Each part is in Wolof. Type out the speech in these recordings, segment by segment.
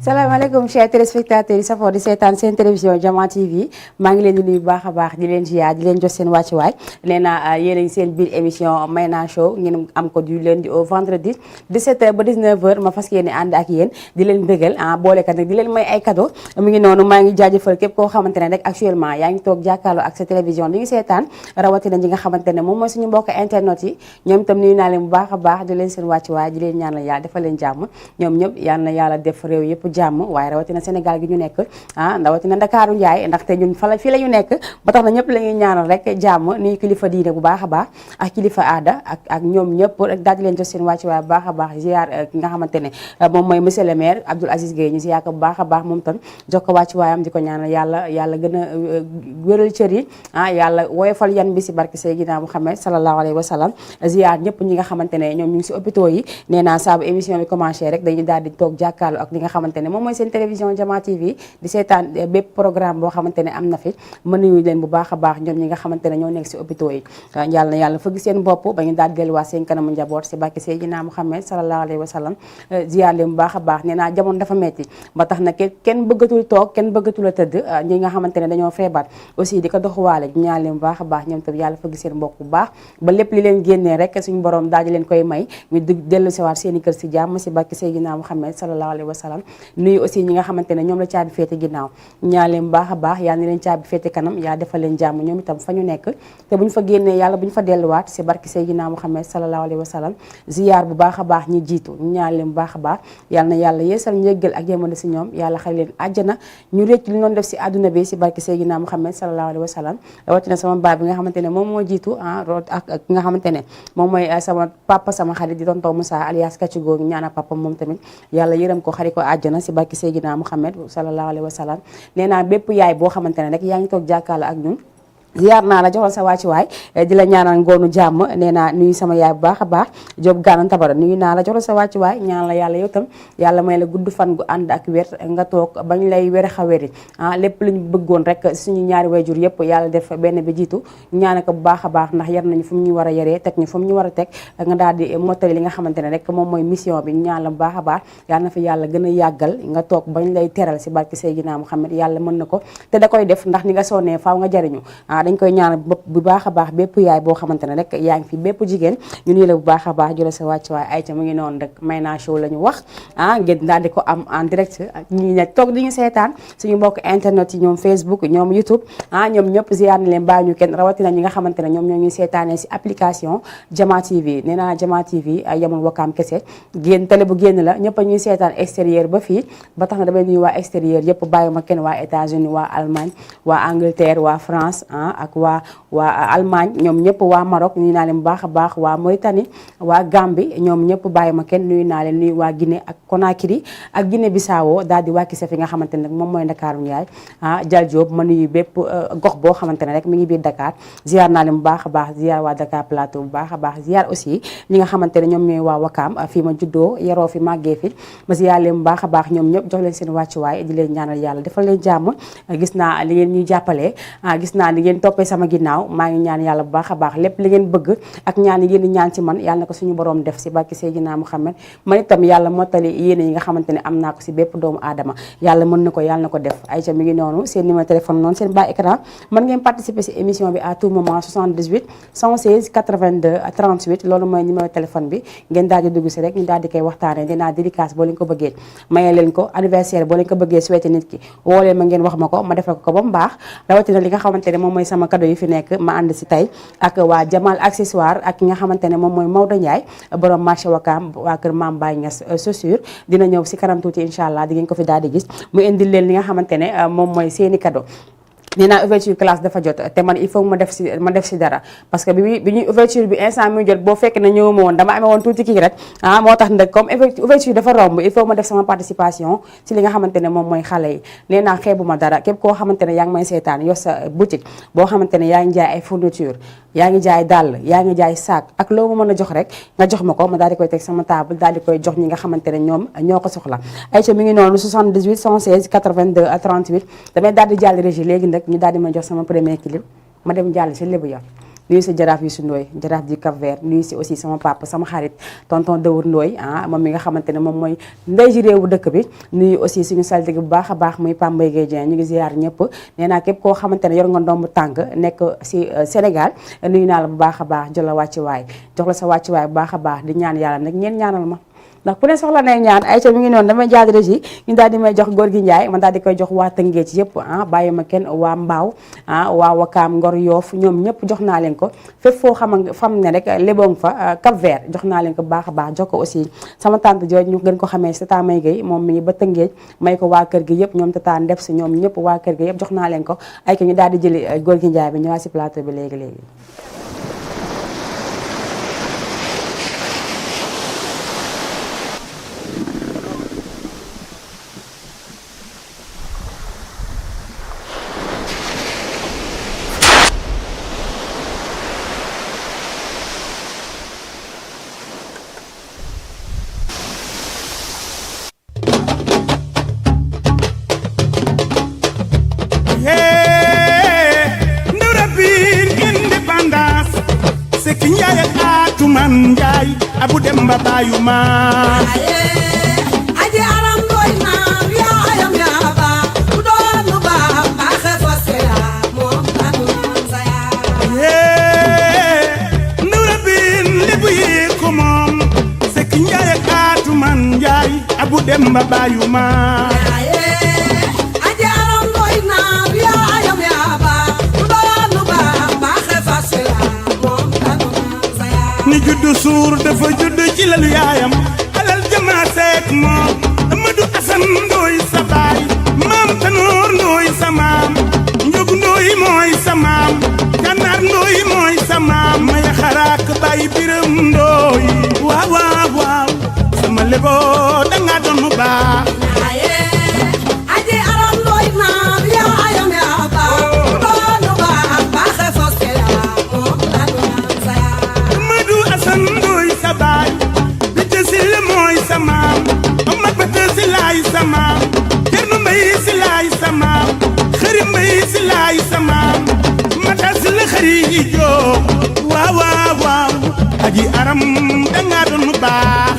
salaamaaleykum chers téléspectateurs yi safoo di seetaan seen télévision Jama TV maa ngi leen di nuyu bu baax a baax di leen ziar di leen jox seen wàccuwaay nee naa yéen a ngi seen biir émission Mayna Show ngeen am ko du lundi au vendredi 17h ba 19h ma fas yéene ànd ak yéen di leen bëggal boole kat nag di leen may ay cadeau mu ngi noonu maa ngi jaajëfal képp koo xamante ne rek actuellement yaa ngi toog jàkkaarloo ak sa télévision di ngi seetaan rawatina ñi nga xamante ne moom mooy suñu mbokk internet yi ñoom itam nuyu naa leen bu baax a baax di leen seen wàccuwaay di leen ñaanal yàlla defal leen jàmm ñoom ñëpp yal na yàlla def réew yëpp jàmm waaye rawatina Sénégal gi ñu nekk rawatina Ndakaaru Njaay ndaxte ñun fii la ñu nekk ba tax na ñëpp la ñuy ñaanal rek jàmm nuyu kilifa diine bu baax a baax ak kilifa aada ak ñoom ñëpp rek daal di leen jox seen wàccuwaay bu baax a baax ziar ki nga xamante ne moom mooy monsieur le maire Abdoul Aziz Gueye ñu ziar ko bu baax a baax moom tam jox ko wàccuwaayam di ko ñaanal yàlla gën a wéral cër yi yàlla woyofal yan bi si barke Seydina Muhammad sallallahu alayhi wa sallam ziar ñëpp ñi nga xamante ne ñoom ñu ngi si hôpitaux yi nee naa saabu émission bi commencé rek dañuy daal di toog jàkkaarloo ak li nga xamante ne moom mooy seen télévision Jama TV di seetaan bépp programme boo xamante ne am na fi mën nañu leen bu baax a baax ñoom ñi nga xamante ne ñoo nekk si hôpitaux yi yàlla na yàlla fëgg seen bopp ba ñu daal delluwaat seen kanamu njaboot si barke Seydina Muhammad sallallahu alayhi wa sallam ziar leen bu baax a baax nee naa jamono dafa metti ba tax na kenn bëggatul toog kenn bëggatul a tëdd ñi nga xamante ne dañoo feebar aussi di ko doxuwaale ñaan leen bu baax a baax ñoom tam yàlla fëgg seen bopp bu baax ba lépp li leen génnee rek suñu borom daal di leen koy may ñu dellu si waat seen i kër si jàmm si barke Seydina Muhammad sallallahu alayhi wa sallam nuyu aussi ñi nga xamante ne ñoom la caabi féete ginnaaw ñaan leen bu baax a baax yal na leen caabi féete kanam yaa defal leen jàmm ñoom itam fa ñu nekk te bu ñu fa génnee yàlla bu ñu fa delluwaat si barke Seydina Muhammad sallallahu alayhi wa sallam ziyaar bu baax a baax ñi jiitu ñaan leen bu baax a baax yal na yàlla yeesal njéggal ak yemande si ñoom yàlla xale leen àjjana ñu récc li noonu def si àdduna bi si barke Seydina Muhammad sallallahu alayhi wa sallam rawatina sama baay bi nga xamante ne moom moo jiitu ak nga xamante ne moom mooy sama papa sama xarit di tonton Moussa alias Kacigoo ñaana papa moom tamit yàlla yërëm ko xari ko àjjana si barke Seydina Muhammad sallallahu alayhi wa sallam nee naa bépp yaay boo xamante ne rek yaa ngi toog jàkkaarloo ak ñun ziar naa la joxal sa wàccuwaay di la ñaanal ngoonu jàmm nee naa nuyu sama yaay bu baax a baax Diop Gana Tabara nuyu naa la joxal sa wàccuwaay ñaan la yàlla yow tam yàlla may la gudd fan gu ànd ak wér nga toog bañ lay wér a wéri lépp lu ñu bëggoon rek suñu ñaari wayjur yëpp yàlla def benn bi jiitu ñaana ko bu baax a baax ndax yar nañu fu mu ñu war a yaree teg ñu fu mu ñu war a teg nga daal di mottali li nga xamante ne rek moom mooy mission bi ñaan la bu baax a baax yàlla na fi yàlla gën a yàggal nga toog bañ lay teral si barke Seydina Muhammad yàlla mën na ko te da koy def ndax ni nga sonnee faaw nga jariñu dañ koy ñaanal bu baax a baax bépp yaay boo xamante ne rek yaa ngi fi bépp jigéen ñu nii la bu baax a baax jëla sa wàcc waay ay ca mu ngi noonu rek Mayna Show la ñu wax ngeen daal di ko am en direct ñi ne toog di ñu seetaan suñu mbokk internet yi ñoom Facebook ñoom YouTube ñoom ñëpp ziar na leen bàyyi ñu kenn rawatina ñi nga xamante ne ñoom ñoo ñuy seetaanee si application Jama TV nee naa Jama TV yemul Wakaam kese génn télé bu génn la ñëpp a ñuy seetaan extérieur ba fii ba tax na damay nuyu waa extérieur yëpp bàyyi ma kenn waa États-Unis waa Allemagne waa Angleterre waa France ak waa Allemagne ñoom ñëpp waa Maroc nuyu naa leen bu baax a baax waa Mauritanie waa Gambie ñoom ñëpp bàyyi ma kenn nuyu naa leen nuyu waa Guinée ak Conakry ak Guinée Bissau daal di wàkki sa fi nga xamante ne moom mooy Ndakaaru Njaay Jal Diop ma nuyu bépp gox boo xamante ne rek mi ngi biir Dakar ziar naa leen bu baax a baax ziar waa Dakar Plateau bu baax a baax ziar aussi ñi nga xamante ne ñoom ñooy waa Wakaam fii ma juddoo yaroo fi màggee fi ma ziar leen bu baax a baax ñoom ñëpp jox leen seen wàccuwaay di leen ñaanal yàlla defal leen jàmm gis naa li ngeen ñuy jàppalee gis naa li ngeen toppee sama ginnaaw maa ngi ñaan yàlla bu baax a baax lépp li ngeen bëgg ak ñaan yi ngeen di ñaan ci man yàlla na ko suñu borom def si barke Seydina Muhammad man itam yàlla mottali yéene yi nga xamante ne am naa ko si bépp doomu aadama yàlla mën na ko yàlla na ko def Aïcha mi ngi noonu seen numéro téléphone noonu seen bas écran mën ngeen participer si émission bi à tout moment 78 116 82 38 loolu mooy numéro téléphone bi ngeen daal di dugg si rek ñu daal di koy waxtaanee dinaa dédicace boo leen ko bëggee mayee leen ko anniversaire boo leen ko bëggee souhaité nit ki woo leen ma ngeen wax ma ko ma defal ko ba mu baax rawatina li nga xamante ne moom mooy sama cadeau yi fi nekk ma ànd si tey ak waa Jamal accessoire ak ki nga xamante ne moom mooy Maodo Ndiaye borom marché Wakaam waa kër Mame Baye Niass chaussure dina ñëw si kanam tuuti incha allah di ngeen ko fi daal di gis mu indil leen li nga xamante ne moom mooy seeni cadeau nee naa ouverture classe dafa jot te man il faut ma def si dara parce que bi ñuy ouverture bi instant mi jot boo fekk na ñëwuma woon dama amee woon tuuti kii rek moo tax nag comme ouverture dafa romb il faut ma def sama participation ci li nga xamante ne moom mooy xale yi nee naa xeebuma dara képp koo xamante ne yaa ngi may seetaan yor sa boutique boo xamante ne yaa ngi jaay ay fourniture yaa ngi jaay dàll yaa ngi jaay sac ak loo ma mën a jox rek nga jox ma ko ma daal di koy teg sama table daal di koy jox ñi nga xamante ne ñoom ñoo ko soxla Aïcha mi ngi noonu 78 116 82 38 damay daal di jàll régie léegi nag ñu daal di ma jox sama premier clip ma dem jàll si lébu ya nuyu si jaraaf Youssou Ndoye jaraaf di Cap Vert nuyu si aussi sama papa sama xarit tonton Dawur Ndoye moom mi nga xamante ne moom mooy ndey ji réewu dëkk bi nuyu aussi suñu saltige bu baax a baax muy Pam Mbaye Gueye Dieng ñu ngi ziar ñëpp nee naa képp koo xamante ne yor nga ndomb tànk nekk si Sénégal nuyu naa la bu baax a baax jox la wàcci waay jox la sa wàcci waay bu baax a baax di ñaan yàlla nag ngeen ñaanal ma ndax ku ne soxla nay ñaan Aïcha mi ngi noonu damay jaad régi ñu daal di may jox góor gi Njaay man daal di koy jox waa Tëngéej yëpp bàyyi ma kenn waa Mbaaw waa Wakaam Ngor Yoof ñoom ñëpp jox naa leen ko fépp foo xam ne rek léboong fa Cap Vert jox naa leen ko baax a baax jox ko aussi sama tante jooj ñu gën ko xamee si Tata May Gueye moom mi ngi ba Tëngéej may ko waa kër gi yëpp ñoom Tata Ndef si ñoom ñëpp waa kër gi yëpp jox naa leen ko ay ko ñu daal di jëli góor gi Njaay bi ñëwaat si plateau bi léegi Njaay abu dem ba bayu ma aje aram doy na ya ayam ya ba ku doon lu ba ba xefose ya mo anu saya ndura bin lebu yi ko moom Sekk Njaay ak Aatu Man Njaay abu dem ba bayu ma aje aram doy na ya ayam ya ba ku doon lu ba ba xefose ya mo anu saya ni juddu suur dafa juddu ci lalu yaayam alal jama seek moom Amadou Asan Ndooy sa baay maam Tanoor Ndooy sa maam Njog Ndooy mooy sa maam Gànnaar Ndooy mooy sa maam Maya Xaraak Baay Biram Ndooy waaw waaw waaw sama lebo danga doon mu baax aje aram doy na ya ayam ya ba ku doon lu ba ba xefose ya mo anu saya Amadou Asan Ndooy sa baay Bete Sil mooy sa maam Omar Bete Silaay sa maam Cerno Mbay Silaay sa maam Xëri Mbay Silaay sa maam Mata Sil xëri yi joo waaw waaw waaw aji aram danga doon mu baax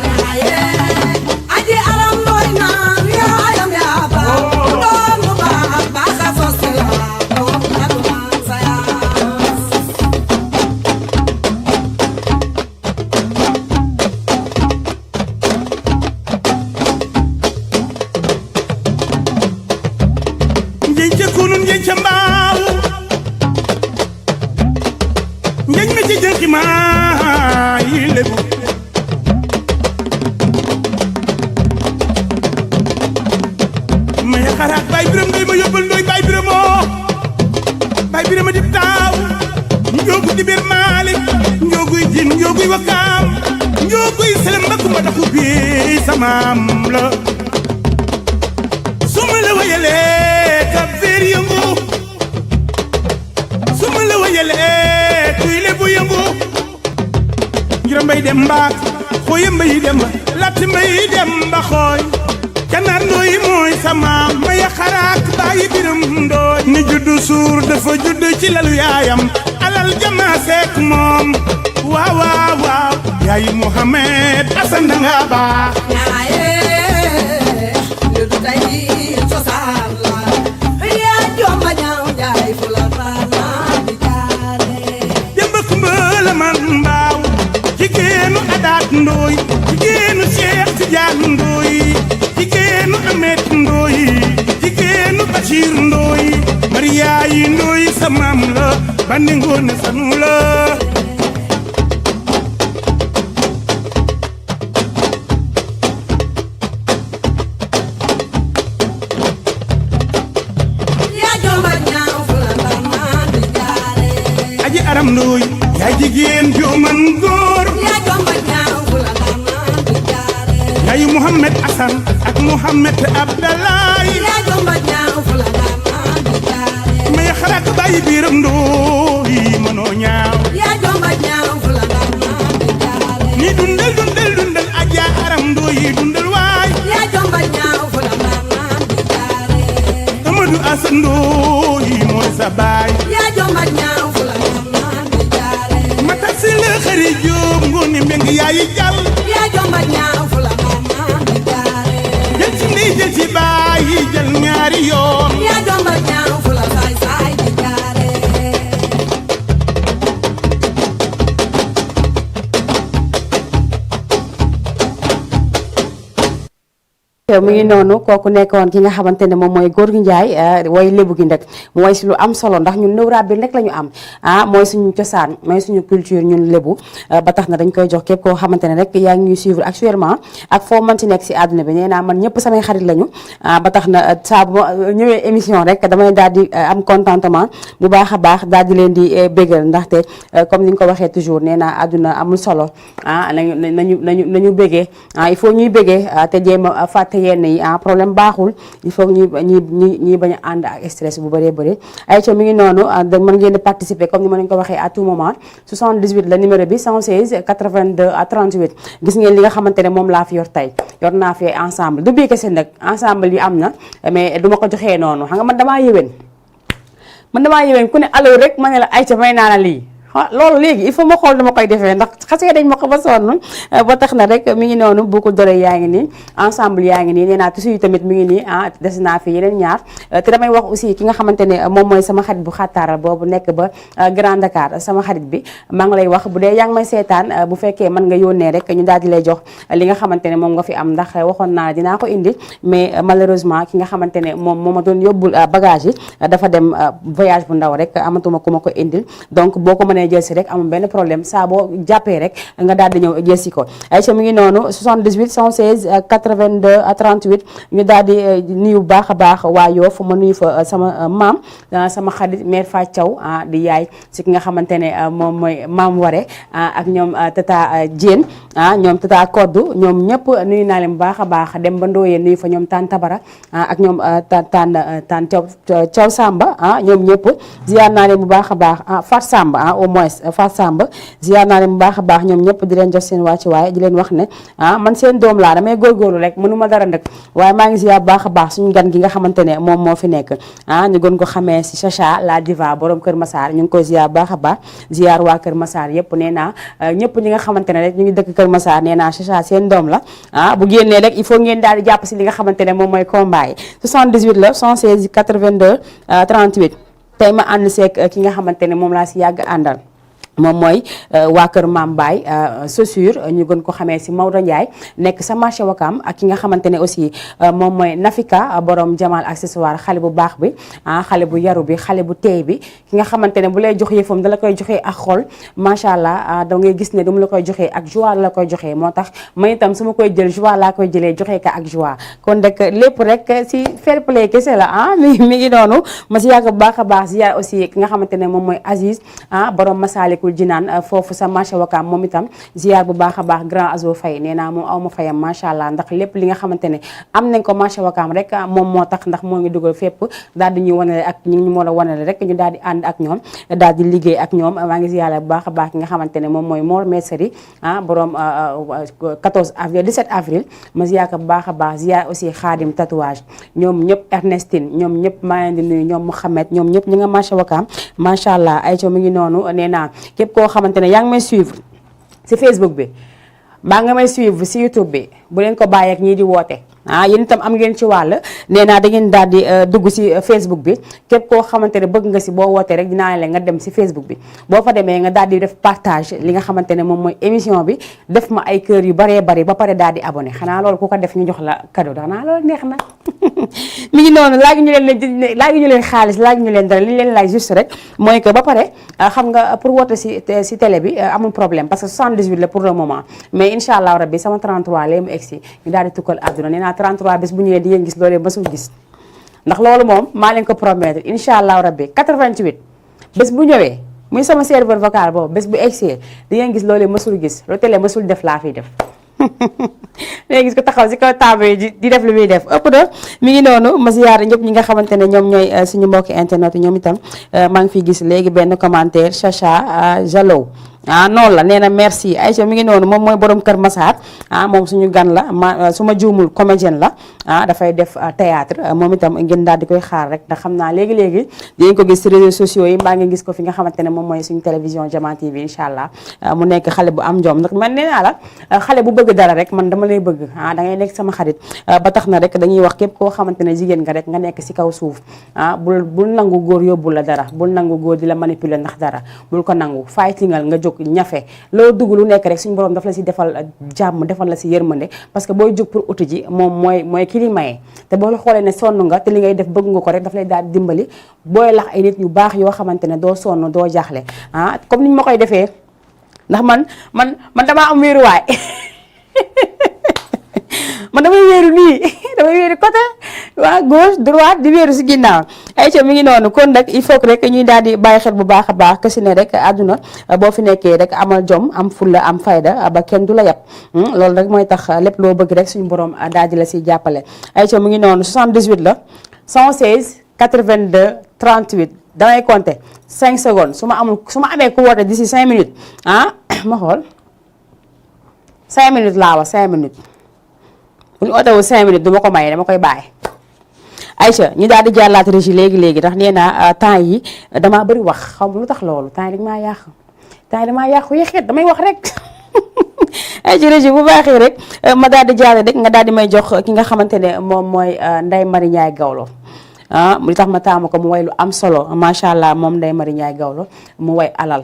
aje aram doy na ya ayam ya ba ku doon lu ba ba xefose ya mo anu saya njeñ ca kunun njeñ ca mbaaw njeñ ma ci jënki maa yi lebu may xaraat Baay Biram Ndooy ma yóbbal Ndooy Baay Biramoo Baay Birama dib taaw njoogu di bir Maalik njooguy jin njooguy Wakaam njooguy selem ba kumba taxu bi samaam la suma la wayalee Cap Vert yëngu suma la wayalee kuy lebu yëngu njira mbay dem mbaak xooya mbay dem latti mbay dem ba xooy Gànnaar Ndooy mooy sa maam Maya Xaraak Baay Biram Ndooy ni juddu suur dafa judd ci lalu yaayam alal jama seek moom waaw waaw waaw yaayi Muhammad Asan danga baax lu du tay cosaan la ya jomba ñaaw jaay fu la fana di jaare Demba Kumba la man mbaaw jigéenu Adaat Ndooy jigéenu Cheikh Tidiane Ndooy jigéenu Amet Ndooy jigéenu Bachir Ndooy Mariyaayi Ndooy sa maam la bandi ngoone sanu la ya jomba ñaaw fu la fana di jaare aji aram Ndooy yaay jigéen joo man góor ya jomba ñaaw fu la fana di jaare yaayu Muhammad Asan ak Muhammad Abdalaay ya jomba ñaaw fu la fana di jaare Maya Xaraak Baay Biram Ndooy mënoo ñaaw ya jomba ñaaw fu la fana di jaare ni dundal dundal dundal aja aram Ndooy dundal waay ya jomba ñaaw fu la fana di jaare Amadou Asan Ndooy mooy sa baay ya jomba ñaaw fu la fana di jaare mu ngi noonu kooku nekkoon ki nga xamante ne moom mooy Gorgui Ndiaye way lébu gi ndek mooy si lu am solo ndax ñun nëwraat bi rek la ñu am mooy suñu cosaan mooy suñu culture ñun lébu ba tax na dañ koy jox képp koo xamante ne rek yaa ngi ñuy suivre actuellement ak foo mën ci nekk si àdduna bi nee naa man ñëpp samay xarit lañu ba tax na saa bu ma ñëwee émission rek damay daal di am contentement bu baax a baax daal di leen di bégal ndaxte comme ni nga ko waxee toujours nee naa àdduna amul solo nañu bégee il faut ñuy bégee te jéem a fàtte yenn yi problème baaxul il faut ñuy bañ a ànd ak stress bu bëree bëri ay co mi ngi noonu da mën ngeen di participer comme ni ma leen ko waxee à tout moment 78 la numéro bi 116 82 à 38 gis ngeen li nga xamante ne moom laa fi yor tey yor naa fi ensemble du bii kese nag ensemble yi am na mais duma ko joxee noonu xam nga man damaa yëwén ku ne allo rek ma ne la ay ca may naa la lii loolu léegi il faut ma xool dama koy defee ndax xasee dañ ma ko ba sonn ba tax na rek mi ngi noonu beaucoup dore yaa ngi nii ensemble yaa ngi nii nee naa tissu yi tamit mi ngi nii des naa fi yeneen ñaar te damay wax aussi ki nga xamante ne moom mooy sama xarit bu xattaaral boobu nekk ba Grand Dakar sama xarit bi maa ngi lay wax bu dee yaa ngi may seetaan bu fekkee mën nga yónnee rek ñu daal di lay jox li nga xamante ne moom nga fi am ndax waxoon naa dinaa ko indi mais malheureusement ki nga xamante ne moom moo ma doon yóbbul bagage yi dafa dem voyage bu ndaw rek amatuma ku ma ko indil donc boo ko mënee jël si rek amul benn problème saa boo jàppee rek nga daal di ñëw jël si ko Aïcha mi ngi noonu 78 116 82 38 ñu daal di nuyu baax a baax waa Yoff ma nuyu fa sama maam sama xarit mère Fa Thiaw di yaay si ki nga xamante ne moom mooy maam Ware ak ñoom tata Diène ñoom tata Koddu ñoom ñëpp nuyu naa leen bu baax a baax dem ba Ndoye nuyu fa ñoom Tane Tabara ak ñoom Tane Thiaw Samba ñoom ñëpp ziar naa leen bu baax a baax Fat Samba au moins Fat Samba ziar naa leen bu baax a baax ñoom ñëpp di leen jox seen wàccuwaay di leen wax ne man seen doom laa damay góorgóorlu rek mënuma dara nag waaye maa ngi ziar bu baax a baax suñu gan gi nga xamante ne moom moo fi nekk ñu gën ko xamee si Chacha la diva borom Kër Massar ñu ngi koy ziar bu baax a baax ziar waa Kër Massar yëpp nee naa ñëpp ñi nga xamante ne rek ñu ngi dëkk Kër Massar nee naa Chacha seen doom la bu génnee rek il faut ngeen daal di jàpp si li nga xamante ne moom mooy combat yi 78 la 116 82 38 tey ma ànd seeg ki nga xamante ne moom laa si yàgg àndal moom mooy waa kër Maam Baye chaussure ñu gën ko xamee si Maodo Ndiaye nekk sa marché Wakam ak ki nga xamante ne aussi moom mooy Nafika borom Jamal accessoire xale bu baax bi xale bu yaru bi xale bu teey bi ki nga xamante ne bu lay jox yëfam da la koy joxee ak xol macha allah da ngay gis ne dama la koy joxee ak joie la koy joxee moo tax man itam su ma koy jël joie laa koy jëlee joxee ka ak joie kon rek lépp rek si fair play kese la mi ngi noonu ma si yàgg bu baax a baax ziar aussi ki nga xamante ne moom mooy Aziz borom Masalikul Jinaan foofu sa marché Wakam moom itam ziar bu baax a baax grand Azo Faye nee naa moom aw ma fayam macha allah ndax lépp li nga xamante ne am nañ ko marché Wakam rek moom moo tax ndax moo ngi dugal fépp daal di ñuy wanale ak ñi ñu mën a wanale rek ñu daal di ànd ak ñoom daal di liggéey ak ñoom maa ngi ziar bu baax a baax ki nga xamante ne moom mooy Mor Mercerie borom 14 avril 17 avril ma ziar ko bu baax a baax ziar aussi Khadim tatouage ñoom ñëpp Ernestine ñoom ñëpp maa ngi leen di nuyu ñoom Mouhamed ñoom ñëpp ñi nga marché Wakam macha allah ay co mi ngi noonu nee naa képp koo xamante ne yaa ngi may suivre si Facebook bi mbaa nga may suivre si YouTube bi bu leen ko bàyyi ak ñii di woote yéen itam am ngeen ci wàll nee naa da ngeen daal di dugg si Facebook bi képp koo xamante ne bëgg nga si boo wootee rek dinaa leen nga dem si Facebook bi boo fa demee nga daal di def partage li nga xamante ne moom mooy émission bi def ma ay kër yu baree bari ba pare daal di abonné xanaa loolu ku ko def ñu jox la cadeau xanaa loolu neex na mi ngi noonu laaju ñu leen xaalis laaju ñu leen dara li leen laaj juste rek mooy que ba pare xam nga pour woote si télé bi amul problème parce que 78 la pour le moment mais incha allah rabbi sama 33 lay mu egsi ñu daal di tukkal àdduna nee naa 33 bés bu ñëwee di ngeen gis loolee mësul gis ndax loolu moom maa leen ko promettre incha allah rabbi 88 bés bu ñëwee muy sama serveur vocal boobu bés bu egsee di ngeen gis loolee mësul gis lu télé mësul def laa fiy def léegi gis ko taxaw si kaw table yi di def lu muy def ëpp na mi ngi noonu ma ziyaar ñëpp ñi nga xamante ne ñoom ñooy suñu mbokki internet ñoom itam maa ngi fiy gis léegi benn commentaire Chacha Jalow noonu la nee na merci Aïcha mi ngi noonu moom mooy borom Kër Massar moom suñu gan la su ma juumul comédienne la dafay def théâtre moom itam ngeen daal di koy xaar rek ndax xam naa léegi-léegi dinañ ko gis ci réseaux sociaux yi mbaa ngeen gis ko fi nga xamante ne moom mooy suñu télévision Jama TV incha allah mu nekk xale bu am jom ndax man nee naa la xale bu bëgg dara rek man dama lay bëgg da ngay nekk sama xarit ba tax na rek dañuy wax képp koo xamante ne jigéen nga rek nga nekk ci kaw suuf bul nangu góor yóbbul la dara bul nangu góor di la manipuler ndax dara bul ko nangu fightingal nga jóg jóg ñafe loo dugg lu nekk rek suñu borom daf la si defal jàmm defal la si yërmande parce que booy jóg pour uti ji moom mooy ki li maye te boo la xoolee ne sonn nga te li ngay def bëgg nga ko rek daf lay daal di dimbali booy lax ay nit yu baax yoo xamante ne doo sonn doo jaaxle comme niñ ma koy defee ndax man damaa am wéeruwaay man damay wéeru nii damay wéeru côté waa gauche droite di wéeru si ginnaaw ay ca mi ngi noonu kon nag il faut que rek ñuy daal di bàyyi xel bu baax a baax que si ne rek àdduna boo fi nekkee rek amal jom am fulla am fayda ba kenn du la yab loolu rek mooy tax lépp loo bëgg rek suñu borom daal di la si jàppale ay ca mi ngi noonu 78 la 116 82 38 damay compter 5 secondes su ma amee ku woote d'ici 5 minutes ma xool 5 minutes laa wax 5 minutes bu ñu ootewul 5 minutes du ma ko maye dama koy bàyyi. Aïcha ñu daal di jàllaat régie léegi ndax nee naa temps yi damaa bëri wax xaw ma lu tax loolu temps yi damaa yàqu yéexeet damay wax rek. Aïcha régie bu baaxee rek ma daal di jàll rek nga daal di may jox ki nga xamante ne moom mooy Ndeye Marie Ndiaye Gawlo li tax ma taamu ko mu way lu am solo macha allah moom Ndeye Marie Ndiaye Gawlo mu way alal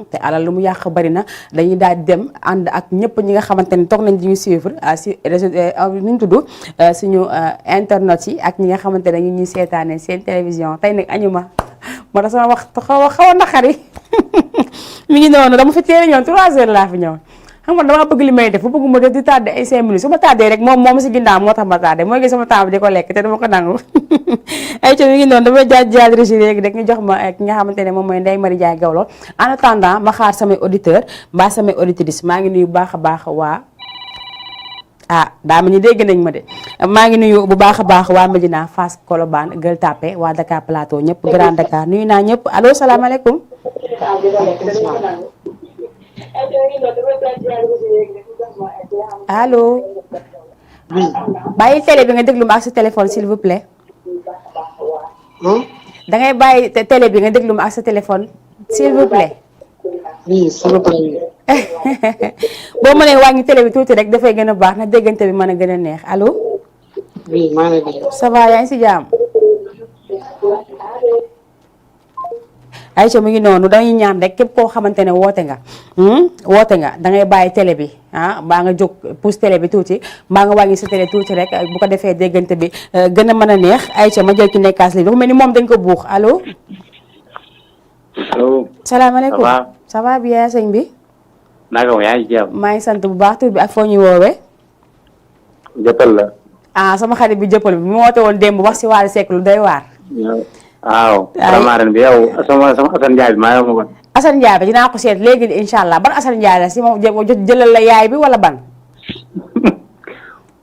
te alal lu mu yàq bari na dañuy daal di dem ànd ak ñëpp ñi nga xamante ne toog nañ di ñu suivre si réseau nu ñu tudd suñu internet yi ak ñi nga xamante ne ñu ñuy seetaanee seen télévision tey nag añu ma moo tax sama wax xaw a naqari mi ngi noonu dama fi teel a ñëw 3 heures laa fi ñëw. xam nga damaa bëgg li may def bu bëgguma def di tardé ay 5 minutes su ma tardé rek moom si ginnaaw moo tax ma tardé mooy gis sama temps bi di ko lekk te dama ko nangu ay co mi ngi noonu damay jaaj régi léegi rek ñu jox ma ki nga xamante ne moom mooy Ndeye Marie Ndiaye Gawlo en attendant ma xaar samay auditeur mbaa samay auditrice maa ngi nuyu bu baax a baax waa daa ma ñu dégg nañ ma de maa ngi nuyu bu baax a baax waa Médina Fass Colobane Gueule Tapée waa Dakar Plateau ñëpp Grand Dakar nuyu naa ñëpp allo salaamaaleykum allo bàyyi télé bi nga déglu ma ak sa téléphone s'il vous plaît da ngay bàyyi télé bi nga déglu ma ak sa téléphone s'il vous plaît oui s'il vous plaît boo mënee wàññi télé bi tuuti rek dafay gën a baax na déggante bi mën a gën a neex allo oui maa ngi lay ça va yaa ngi si jàmm Aïcha mu ngi noonu dañuy ñaan rek képp koo xamante ne woote nga da ngay bàyyi télé bi baa nga jóg pousse télé bi tuuti mbaa nga wàññi sa télé tuuti rek bu ko defee déggante bi gën a mën a neex Aïcha ma jël ki nekkaas li dafa mel ni moom dañ ko buux allo. allo. salaamaaleykum ça va bien sëñ bi. naka yaa ngi jàmm. maa ngi sant bu baax tur bi ak foo ñuy woowee. jëppal la. sama xarit bi jëppal bi mu woote woon démb wax si Wally Seck lu doy waar. waaw. vraiment bi yow sama Assane Ndiaye bi maa ngi ko. Assane Ndiaye bi dinaa ko seet léegi incha allah ban Assane Ndiaye la si moom jëlal la yaay bi wala ban.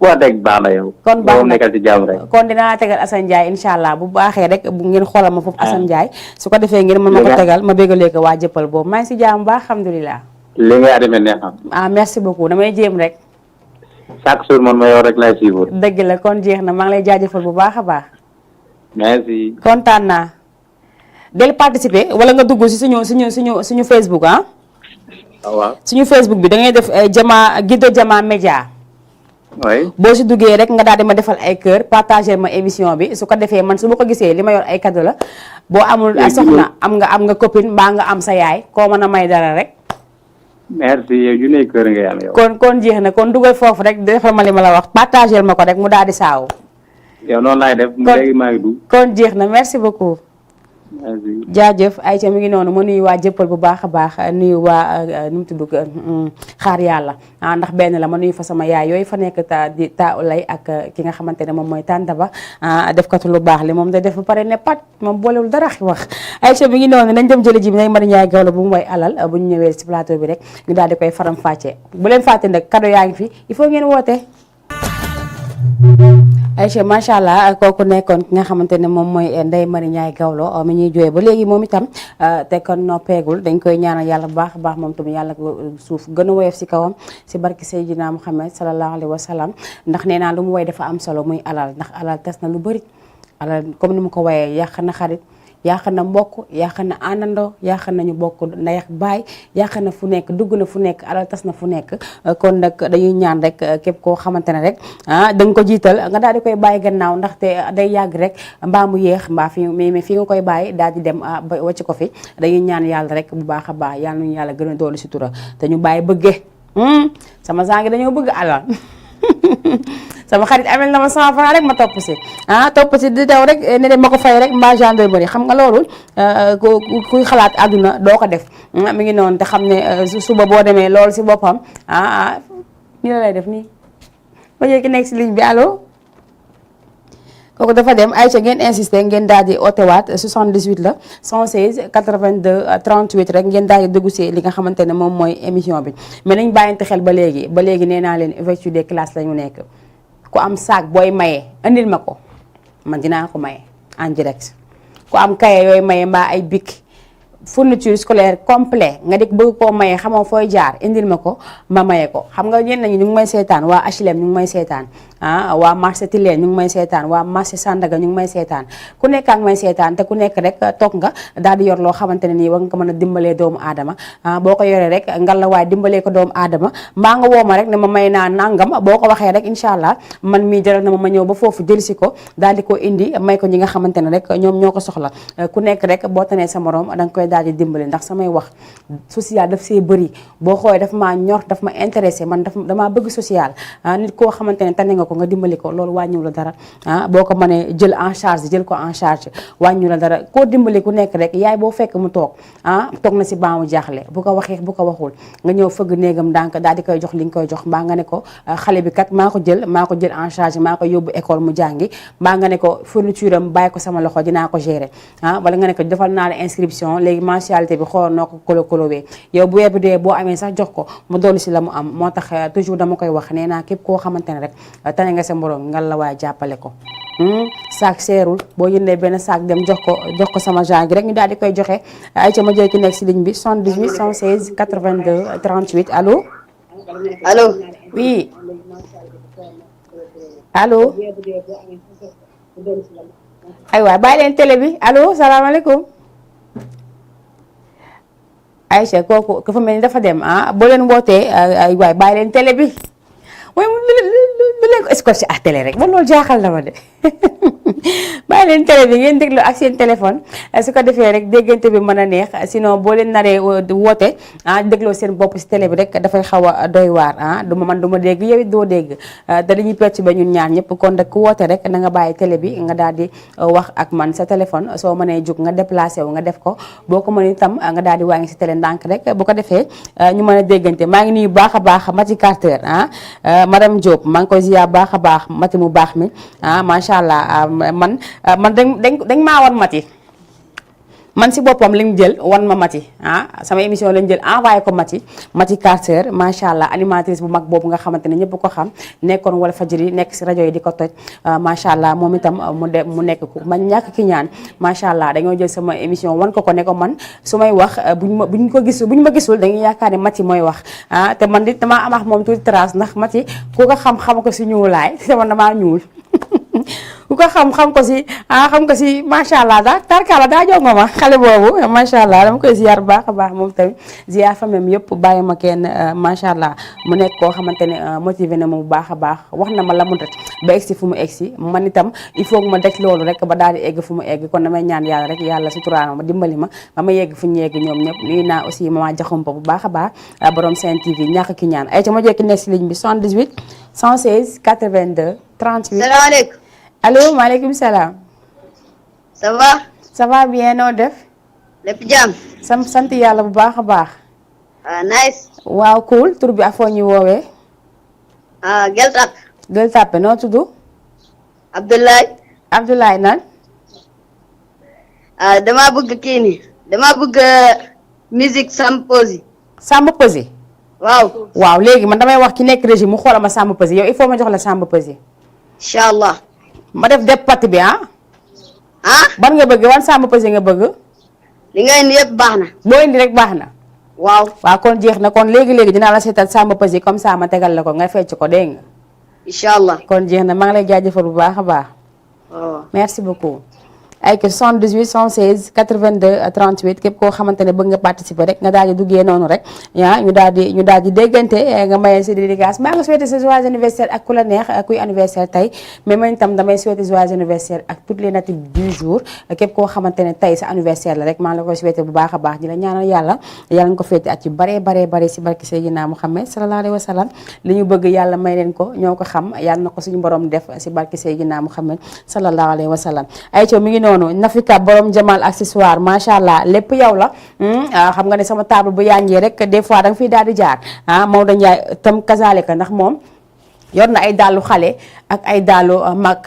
wax dëgg baax na yow. kon baax na nekkal ci jàmm rek. kon dinaa tegal Assane Ndiaye incha allah bu baaxee rek bu ngeen xoolal ma foofu Assane Ndiaye su ko defee ngeen mën ma ko tegal ma bégalee ko waa jëppal boobu maa ngi si jàmm baax alhamdulilah. li nga demee neex na. merci beaucoup damay jéem rek. chaque jour man ma yow rek lay suivre. dëgg la kon jeex na maa ngi lay jaajëfal bu baax a baax. merci. kontaan naa. del participer wala nga dugg si suñu Facebook waaw. suñu Facebook bi da ngay def Guido Jama Média. oui. boo si duggee rek nga daal di ma defal ay kër partager ma émission bi su ko defee man su ma ko gisee li ma yor ay cadeau la boo amul soxna am nga copine mbaa nga am sa yaay koo mën a may dara rek. merci yow ju ne kër nga yàlla yow. kon jeex na kon dugal foofu rek defal ma li ma la wax partager ma ko rek mu daal di saaw. yow noonu laay def. léegi maa ngi dugg. kon jeex na merci beaucoup. merci. jaajëf Aïcha mi ngi noonu ma nuyu waa jëppal bu baax a baax nuyu waa nu mu tudd xaar yàlla ndax benn la ma nuyu fa sama yaay yooyu fa nekk ta lay ak ki nga xamante ne moom mooy tànta ba def katu lu baax li moom day def ba pare ne pat moom boolewul dara wax Aïcha mi ngi noonu nañ dem jëli ji bi Ndeye Marie Ndiaye Gawlo bu mu way alal bu ñu ñëwee ci plateau bi rek ñu daal di koy faram fàccee bu leen fàtte nag cadeau yaa ngi fi il faut ngeen woote. Aïcha macha allah kooku nekkoon ki nga xamante ne moom mooy Ndeye Marie Ndiaye Gawlo mi ñuy jooyee ba léegi moom itam te kon noppeegul dañ koy ñaanal yàlla bu baax a baax moom tamit yàlla suuf gën a woyof si kawam si barki Seydina Muhammad sallallahu alayhi wa sallam ndax nee naa lu mu woy dafa am solo muy alal ndax alal tas na lu bëri alal comme ni mu ko woyee yàq na xarit yàq na mbokk yàq na àndandoo yàq nañu bokk ndey ak baay yàq na fu nekk dugg na fu nekk alal tas na fu nekk kon nag dañuy ñaan rek képp koo xamante ne rek da nga ko jiital nga daal di koy bàyyi gannaaw ndaxte day yàgg rek mbaa mu yéex mbaa fi mais fi nga koy bàyyi daal di dem ba wàcc ko fi dañuy ñaan yàlla rek bu baax a baax yàlla nañu yàlla gën a doolu si tura te ñu bàyyi bëggee sama sangi dañoo bëgg alal sama xarit amel na ma 100 francs rek ma topp si topp si di daw rek ne de ma ko fay rek mbaa gendarmerie xam nga loolu kuy xalaat àdduna doo ko def mi ngi noonu te xam ne suba boo demee loolu si boppam nii la lay def nii ba ki nekk si ligne bi allo kooku dafa dem Aïcha ngeen insister ngeen daal di ootewaat 78 la 116 82 38 rek ngeen daal di dugg si li nga xamante ne moom mooy émission bi mais nañ bàyyante xel ba léegi nee naa leen ouverture des classes la ñu nekk ku am sac booy maye andil ma ko man dinaa ko maye en direct ku am kaye yooyu maye mbaa ay bic fourniture scolaire complet nga dik bëgg koo maye xamoo fooy jaar indil ma ko ma maye ko xam nga ñenn ñi ñu ngi may seetaan waa HLM ñu ngi may seetaan waa marché Tilène ñu ngi may seetaan waa marché Sandaga ñu ngi may seetaan ku nekk ak may seetaan te ku nekk rek toog nga daal di yor loo xamante ne nii war nga ko mën a dimbalee doomu aadama boo ko yoree rek ngal la waaye dimbalee ko doomu aadama mbaa nga woo ma rek ne ma may naa nangam boo ko waxee rek incha allah man mii jaral na ma ñëw ba foofu jëlsi ko daal di ko indi may ko ñi nga xamante ne rek ñoom ñoo ko soxla ku nekk rek boo tanee sa morom da nga koy daal di dimbale ndax samay wax social daf see bëri boo xoolee daf maa ñor daf ma intéressé man damaa bëgg social nit koo xamante ne tane nga ko nga dimbali ko loolu wàññiw la dara boo ko mënee jël en charge jël ko en charge wàññiw la dara koo dimbali ku nekk rek yaay boo fekk mu toog toog na si baamu jaaxle bu ko waxee bu ko waxul nga ñëw fëgg néegam ndànk daal di koy jox li nga koy jox mbaa nga ne ko xale bi kat maa ko jël en charge maa ko yóbbu école mu jàngi mbaa nga ne ko fourniture am bàyyi ko sama loxo dinaa ko gérer wala nga ne ko defal naa la inscription léegi mensualité bi xool noo ko kolowee yow bu weer bi dee boo amee sax jox ko mu dolli si la mu am moo tax toujours dama koy wax nee naa képp koo xamante ne rek tane nga sa mborom ngal la waaye jàppale ko saak seerul boo jëndee benn saak dem jox ko sama genre gi rek ñu daal di koy joxe ay ca ma jël ki nekk si ligne bi 78 116 82 38 allo allo oui allo ay waay bàyyi leen télé bi allo salaamaaleykum Aïcha kooku dafa mel ni dafa dem boo leen wootee ay waay bàyyi leen télé bi waaye lu leen ko escorté à télé rek man loolu jaaxal na ma de bàyyi leen télé bi ngeen déglu ak seen téléphone su ko defee rek déggante bi mën a neex sinon boo leen naree woote dégloo seen bopp si télé bi rek dafay xaw a doy waar man du ma dégg yow it doo dégg da dañuy pecc ba ñun ñaar ñëpp kon nag ku woote rek na nga bàyyi télé bi nga daal di wax ak man sa téléphone soo mënee jug nga déplacé wu nga def ko boo ko mën itam nga daal di wàññi si télé ndànk rek bu ko defee ñu mën a déggante maa ngi nuyu baax a baax Mati Carter madame Diop maa ngi koy ziar baax a baax Mati mu baax mi macha allah man dañ maa wan Mati man si boppam lañ jël wan ma Mati sama émission lañ jël envoyé ko Mati Carter macha allah animatrice bu mag boobu nga xamante ne ñëpp ko xam nekkoon wala fajiri nekk si rajo yi di ko toj macha allah moom itam mu nekk ku man ñàkk ki ñaan macha allah dañoo jël sama émission wan ko ne ko man su may wax buñ ma gisul dañuy yaakaar ne Mati mooy wax te man di damaa amax moom tuuti trace ndax Mati ku ko xam ko si ñuulaay te man damaa ñuul ku ko xam ko si macha allah tarkala daa jongo ma xale boobu macha allah dama koy ziar baax a baax moom tamit ziar famem yëpp bàyyi ma kenn macha allah mu nekk koo xamante ne motivé na ma bu baax a baax wax na ma la mu def ba egsi fu mu egsi man itam il faut que ma def loolu rek ba daal di egg fu mu egg kon damay ñaan yàlla rek yàlla suturaal ma dimbali ma ba ma yegg fu ñu yegg ñoom ñëpp nuyu naa aussi mama jaxumpa bu baax a baax borom Sen TV ñàkk ki ñaan ay ca ma jekki nekk si ligne bi 78 116 82 38 salaamaaleykum allo maaleykum salaam. ça va. ça va bien noo def. lépp jàmm. sant yàlla bu baax a baax. nice. waaw cool tur bi afoo ñu woowee. Gueule Tapée. Gueule Tapée noo tudd. Abdoulaye nan. damaa bëgg kii nii. damaa bëgg musique Samba Peuzzi. Samba Peuzzi. waaw léegi man damay wax ki nekk régie mu xoolal ma Samba Peuzzi yow il faut ma jox la Samba Peuzzi. incha allah. ma def départ bi ban nga bëgg wan Samba Peuzzi nga bëgg. li nga indi yëpp baax na. boo indi rek baax na. waaw kon jeex na kon léegi dinaa la seetal Samba Peuzzi comme ça ma tegal la ko nga fecc ko dégg nga. incha allah kon jeex na maa ngi lay jaajëfal bu baax a baax. waaw merci beaucoup. ay que 78 116 82 38 képp koo xamante ne bëgg nga participer rek nga daal di duggee noonu rek ñu daal di déggante nga mayee si dédicace maa nga souhaité sa joyeux anniversaire ak ku la neex kuy anniversaire tey mais man itam damay souhaité joyeux anniversaire ak toutes les natifs du jour képp koo xamante ne tey sa anniversaire la rek maa ngi la koy souhaité bu baax a baax di la ñaanal yàlla nga ko féete at yu bare si barke Seydina Muhammad sallallahu alayhi wa sallam li ñu bëgg yàlla may leen ko ñoo ko xam yàlla na ko suñu borom def si barke Seydina Muhammad sallallahu alayhi wa sallam ay co mi ngi noonu Nafika borom Jamal accessoire macha allah lépp yow la xam nga ne sama table bu yànjee rek des fois da nga fiy daal di jaar Maodo Ndiaye tam kazalika ndax moom yor na ay dàllu xale ak ay dàllu mag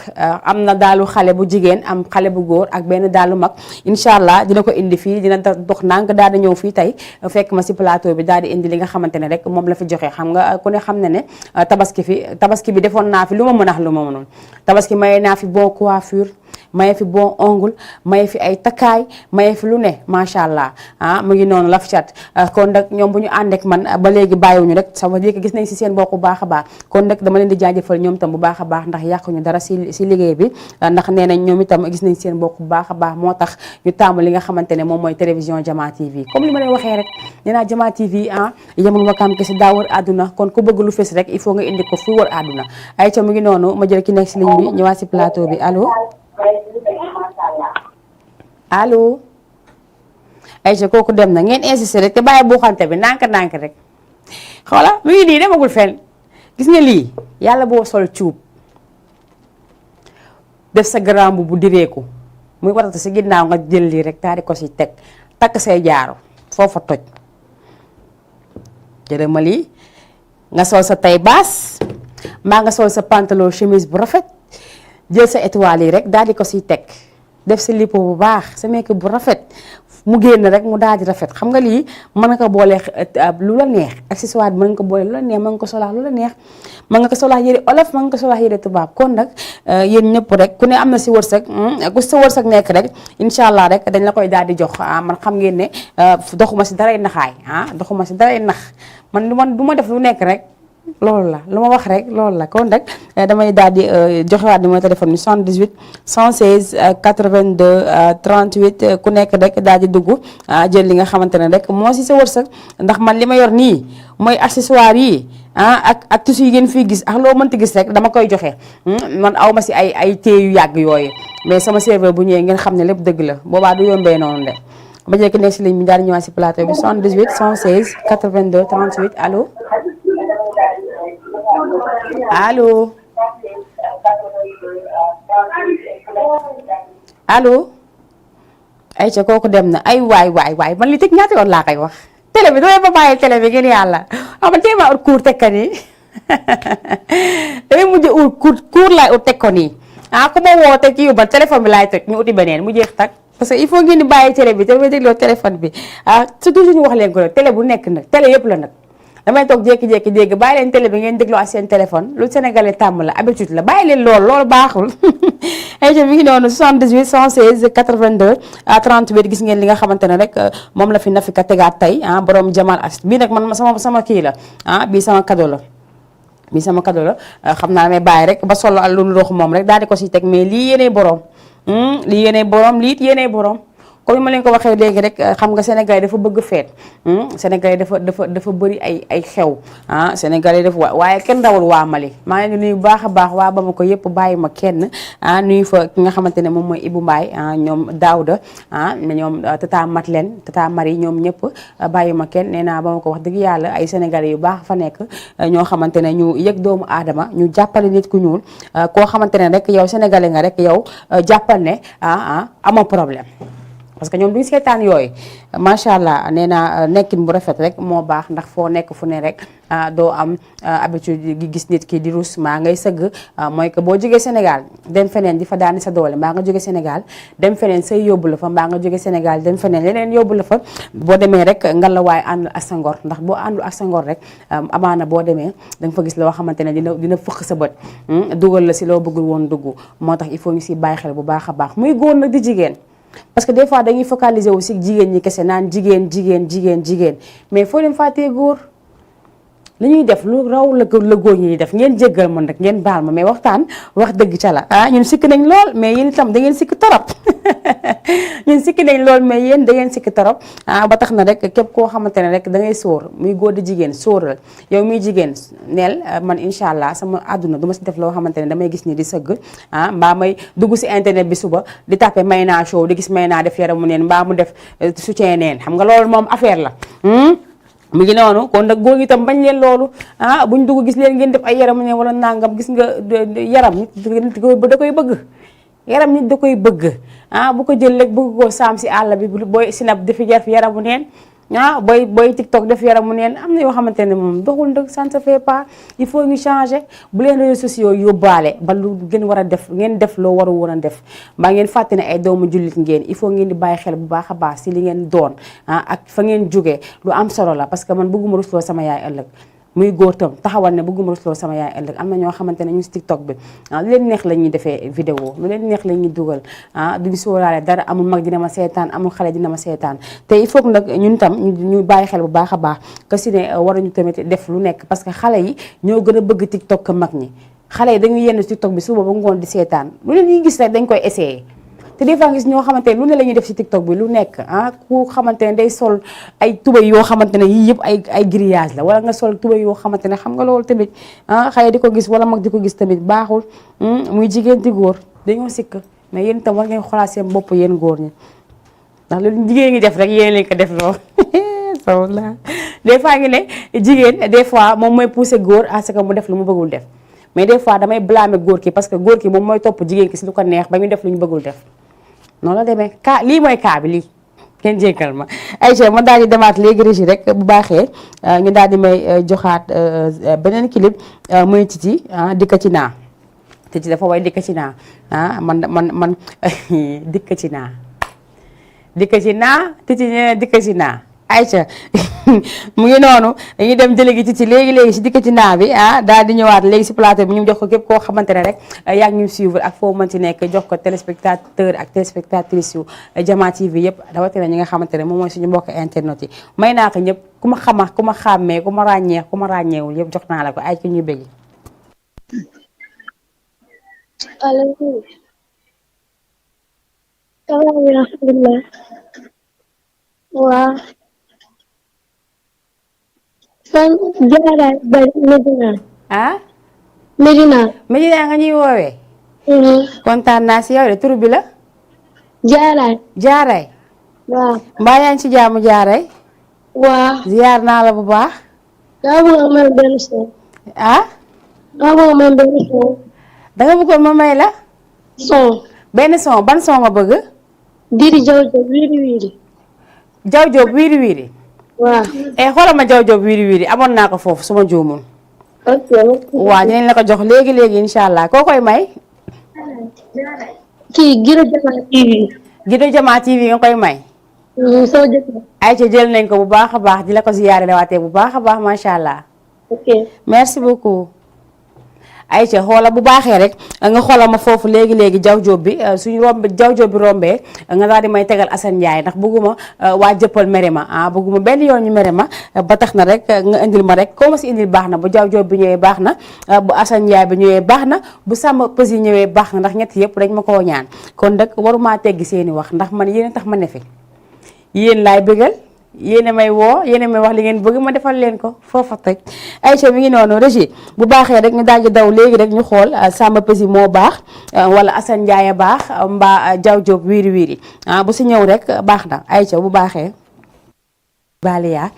am na dàllu xale bu jigéen am xale bu góor ak benn dàllu mag incha allah dina ko indi fii dina dox nànk daal di ñëw fii tey fekk ma si plateau bi daal di indi li nga xamante ne rek moom la fi joxe xam nga ku ne xam ne ne tabaski bi defoon naa fi lu ma mën a lu ma mënul tabaski maye naa fi bon coiffure maye fi bon ongle maye fi ay takkaay maye fi lu ne macha allah mu ngi noonu laf cat kon nag ñoom bu ñu ànd ak man ba léegi bàyyiwuñu rek ça veut dire que gis nañ si seen bopp bu baax a baax kon nag dama leen di jaajëfal ñoom itam bu baax a baax ndax yàquñu dara si liggéey bi ndax nee nañ ñoom itam gis nañ seen bopp bu baax a baax moo tax ñu taamu li nga xamante ne moom mooy télévision Jama TV comme li ma leen waxee rek nee naa Jama TV yemul wakaam kese daa wër àdduna kon ku bëgg lu fës rek il faut nga indi ko fu wër àdduna ay ca mu ngi noonu ma jël ki nekk si ligne bi ñëwaat si plateau bi allo allo Aïcha kooku dem na ngeen insisté rek te bàyyi buuxante bi nànk rek xoola mu ngi nii demagul fenn gis nga lii yàlla boo sol cuub def sa garamb bu direeku muy warata si ginnaaw nga jël lii rek daal di ko si teg takk say jaaro foofa toj jërë ma lii nga sol sa tay baas maa nga sol sa pantalon chemise bu rafet jël sa étoile yi rek daal di ko siy teg def sa lipo bu baax sa make bu rafet mu génn rek mu daal di rafet xam nga lii mën nga ko boole lu la neex accessoire bi mën nga ko boole lu la neex mën nga ko solaax lu la neex mën nga ko solaax yëre olof mën nga ko solaax yëre tubaab kon nag yéen ñëpp rek ku ne am na si wërsëg ku sa wërsëg nekk rek incha allah rek dañ la koy daal di jox man xam ngeen ne doxuma si daray naxaay doxuma si daray nax man du ma def lu nekk rek loolu la lu ma wax rek loolu la kon rek damay daal di joxewaat numéro téléphone bi 78 116 82 38 ku nekk rek daal di dugg jël li nga xamante ne rek moo si sa wërsëg ndax man li ma yor nii mooy accessoire yi ak tissu yi ngeen fii gis ak loo mënti gis rek dama koy joxe man aw ma si ay téye yu yàgg yooyu mais sama serveur bu ñëwee ngeen xam ne lépp dëgg la boobaa du yombee noonu de ba jël ki nekk si ligne bi daal di ñëwaat si plateau bi 78 116 82 38 allo. allo Aïcha kooku dem na ay waay man li teg ñaata yoon laa koy wax télé bi doo ba bàyyi télé bi ngeen yàlla man tey maa ut cour teg ko nii damay mujj ut cour laay ut teg ko nii ku ma woote ci yóbbal téléphone bi laay toj ñu uti beneen mu jeex tak parce que il faut ngeen di bàyyi télé bi te may dégloo téléphone bi surtout ñu wax leen ko télé bu nekk nag télé yëpp la nag damay toog jékki-jékki dégg bàyyi leen télé bi ngeen dégloo ak seen téléphone lu sénégalais tàmm la habitude la bàyyi leen loolu baaxul ay mi ngi noonu 78 116 82 38 gis ngeen li nga xamante ne rek moom la fi Nafika tegaat tey borom Jamal as bii nag man sama kii la bii sama cadeau la xam naa damay bàyyi rek ba solo lu ndox moom rek daal di ko si teg mais lii yéenay borom lii yéenay borom lii it yéenay borom comme ma leen ko waxee léegi rek xam nga Sénégal dafa bëgg feet Sénégal dafa bëri ay xew Sénégal dafa waaye kenn dawul waa Mali maa ngi nuyu bu baax a baax waa Bamako yëpp bàyyi ma kenn nuyu fa ki nga xamante ne moom mooy Ibou Mbaye ñoom Daouda ñoom tata Matlen tata Marie ñoom ñëpp bàyyi ma kenn nee naa Bamako wax dëgg yàlla ay sénégalais yu baax fa nekk ñoo xamante ne ñu yëg doomu aadama ñu jàppale nit ku ñuul koo xamante ne rek yow sénégalais nga rek yow jàppal ne amoo problème parce que ñoom duñ seetaan yooyu macha allah nee naa nekkin bu rafet rek moo baax ndax foo nekk fu ne rek doo am habitude gi gis nit ki di rus maa ngay sëgg mooy que boo jógee Sénégal dem feneen di fa daani sa doole mbaa nga jóge Sénégal dem feneen say yóbbu la fa mbaa nga jóge Sénégal dem feneen leneen yóbbu la fa boo demee rek nga la waaye ànd ak sa ngor ndax boo àndul ak sa ngor rek amaana boo demee da nga fa gis loo xamante ne dina fëq sa bët dugal la si loo bëggul woon dugg moo tax il faut ñu si bàyyi xel bu baax a baax muy góor nag di jigéen parce que des fois dañuy focaliser aussi jigéen ñi kese naan jigéen mais foo leen fàttee góor li ñuy def lu raw la góor ñi def ngeen jéggal ma nag ngeen baal ma mais waxtaan wax dëgg ca la ñun sikk nañ lool mais yéen itam da ngeen sikk torop ñun sikki nañ lool mais yéen da ngeen sikki torop ba tax na rek képp koo xamante ne rek da ngay sóor muy góor di jigéen sóoral yow muy jigéen neel man incha allah sama àdduna du ma si def loo xamante ne damay gis ni di sëgg mbaa may dugg si internet bi suba di tapé Mayna Show di gis Mayna def yaramu neen mbaa mu def soutien neen xam nga loolu moom affaire la mu ngi noonu kon nag góor gi itam bañ leen loolu buñ dugg gis leen ngeen def ay yaramu neen wala nangam gis nga yaram nit da koy bëgg yaram nit da koy bëgg bu ko jël rek bëgg koo saam si àll bi booy sinap dafi jar yaramu neen booy TikTok def yaramu neen am na yoo xamante ne moom doxul ndëg ça ne se fait pas il faut ñu changer bu leen réseaux sociaux yóbbaale ba lu ngeen war a def ngeen def loo waru woon a def mbaa ngeen fàtte ne ay doomu jullit ngeen il faut ngeen di bàyyi xel bu baax a baax si li ngeen doon ak fa ngeen jógee lu am solo la parce que man bëgguma rusloo sama yaay ëllëg muy góor tam taxawal ne bëgguma rusloo sama yaay ëllëg am na ñoo xamante ne ñu si TikTok bi lu leen neex la ñuy defee vidéo lu leen neex la ñuy dugal duñ sóoraale dara amul mag dina ma seetaan amul xale dina ma seetaan te il faut que nag ñun tam ñu bàyyi xel bu baax a baax que si ne waruñu tamit def lu nekk parce que xale yi ñoo gën a bëgg TikTok que mag ñi xale yi dañuy yenn TikTok bi suba ba ngoon di seetaan lu leen ñuy gis rek dañ koy essayer te des fois gis ñoo xamante ne lu ne la ñuy def ci TikTok bi lu nekk ku xamante ne day sol ay tubay yoo xamante ne yii yëpp ay grillage la wala nga sol tubay yoo xamante ne xam nga loolu tamit xale di ko gis wala mag di ko gis tamit baaxul muy jigéen di góor dañoo sikk mais yéen itam war ngeen xoolaat seen bopp yéen góor ñi ndax lu jigéen ngi def rek yéen leen ko def lool so la des fois ngi ne jigéen des fois moom mooy pousser góor à ce que mu def lu mu bëggul def mais des fois damay blâmer góor ki parce que góor ki moom mooy topp jigéen ki si lu ko neex ba ñu def lu ñu bëggul def noonu la demee lii mooy cas bi lii kenn jéggal ma Aïcha ma daal di demaat léegi régie rek bu baaxee ñu daal di may joxaat beneen clip muy Titi dikka ci naa Titi dafa way dikka ci naa man dikka ci naa Titi nee dikka ci naa Aïcha mu ngi noonu dañuy dem jële gi Titi léegi si dikka ci naa bi daal di ñëwaat léegi si plateau bi ñu jox ko képp koo xamante ne rek yaa ngi ñu suivre ak foo mën ci nekk jox ko téléspectateur ak téléspectatrice yu Jama TV yëpp rawatina ñi nga xamante ne moom mooy suñu mbokk internet yi may naa ko ñëpp ku ma xàmmee ku ma ràññeewul yëpp jox naa la ko ay ki ñuy bëgg. allo. alhamdulilah. waaw. fan jaaraay ba Medina. Medina nga ñuy woowee. kontaan naa si yow de tur bi la. Jaaraay. waaw. mbaa yaa ngi ci jaamu Jaaraay. waaw. ziyaar naa la bu baax. daa bëgg a may benn son. daa bëgg a may benn son. danga bëggoon ma may la. son. benn son ban son nga bëgg. Diri Jaw Jaw wiiri wiiri. Jaw Jaw wiiri wiiri. waaw. xoolal ma Jaw Jaw wiiri wiiri amoon naa ko foofu suma juumul. ok. waaw dinañ la ko jox léegi incha allah koo koy may. kii Giro Jama TV. Giro Jama TV nga koy may. soo jëkkër. Aïcha jël nañ ko bu baax a baax di la ko ziyaare waatee bu baax a baax macha allah. ok. merci beaucoup. Aïcha xoola bu baaxee rek nga xoolal ma foofu léegi Jaw Jóob bi suñu Jaw Jóob bi rombee nga daal di may tegal Assane Ndiaye ndax bëgguma waa jëppal mere ma bëgguma benn yoon ñu mere ma ba tax na rek nga indil ma rek koo ma si indil baax na bu Jaw Jóob bi ñëwee baax na bu Assane Ndiaye bi ñëwee baax na bu Samba Pësi ñëwee baax na ndax ñett yëpp dañ ma koo ñaan kon nag waruma teggi seeni wax ndax man yéen tax ma ne fi yéen laay bëggal yéen a may woo yéen a may wax li ngeen bëgg ma defal leen ko foofa teg Aïcha mi ngi noonu régie bu baaxee rek ñu daal di daw léegi rek ñu xool Samba Pësi moo baax wala Assane Ndiaye baax mbaa Jaw Jóob wiiri wiiri bu si ñëw rek baax na Aïcha bu baaxee Baliya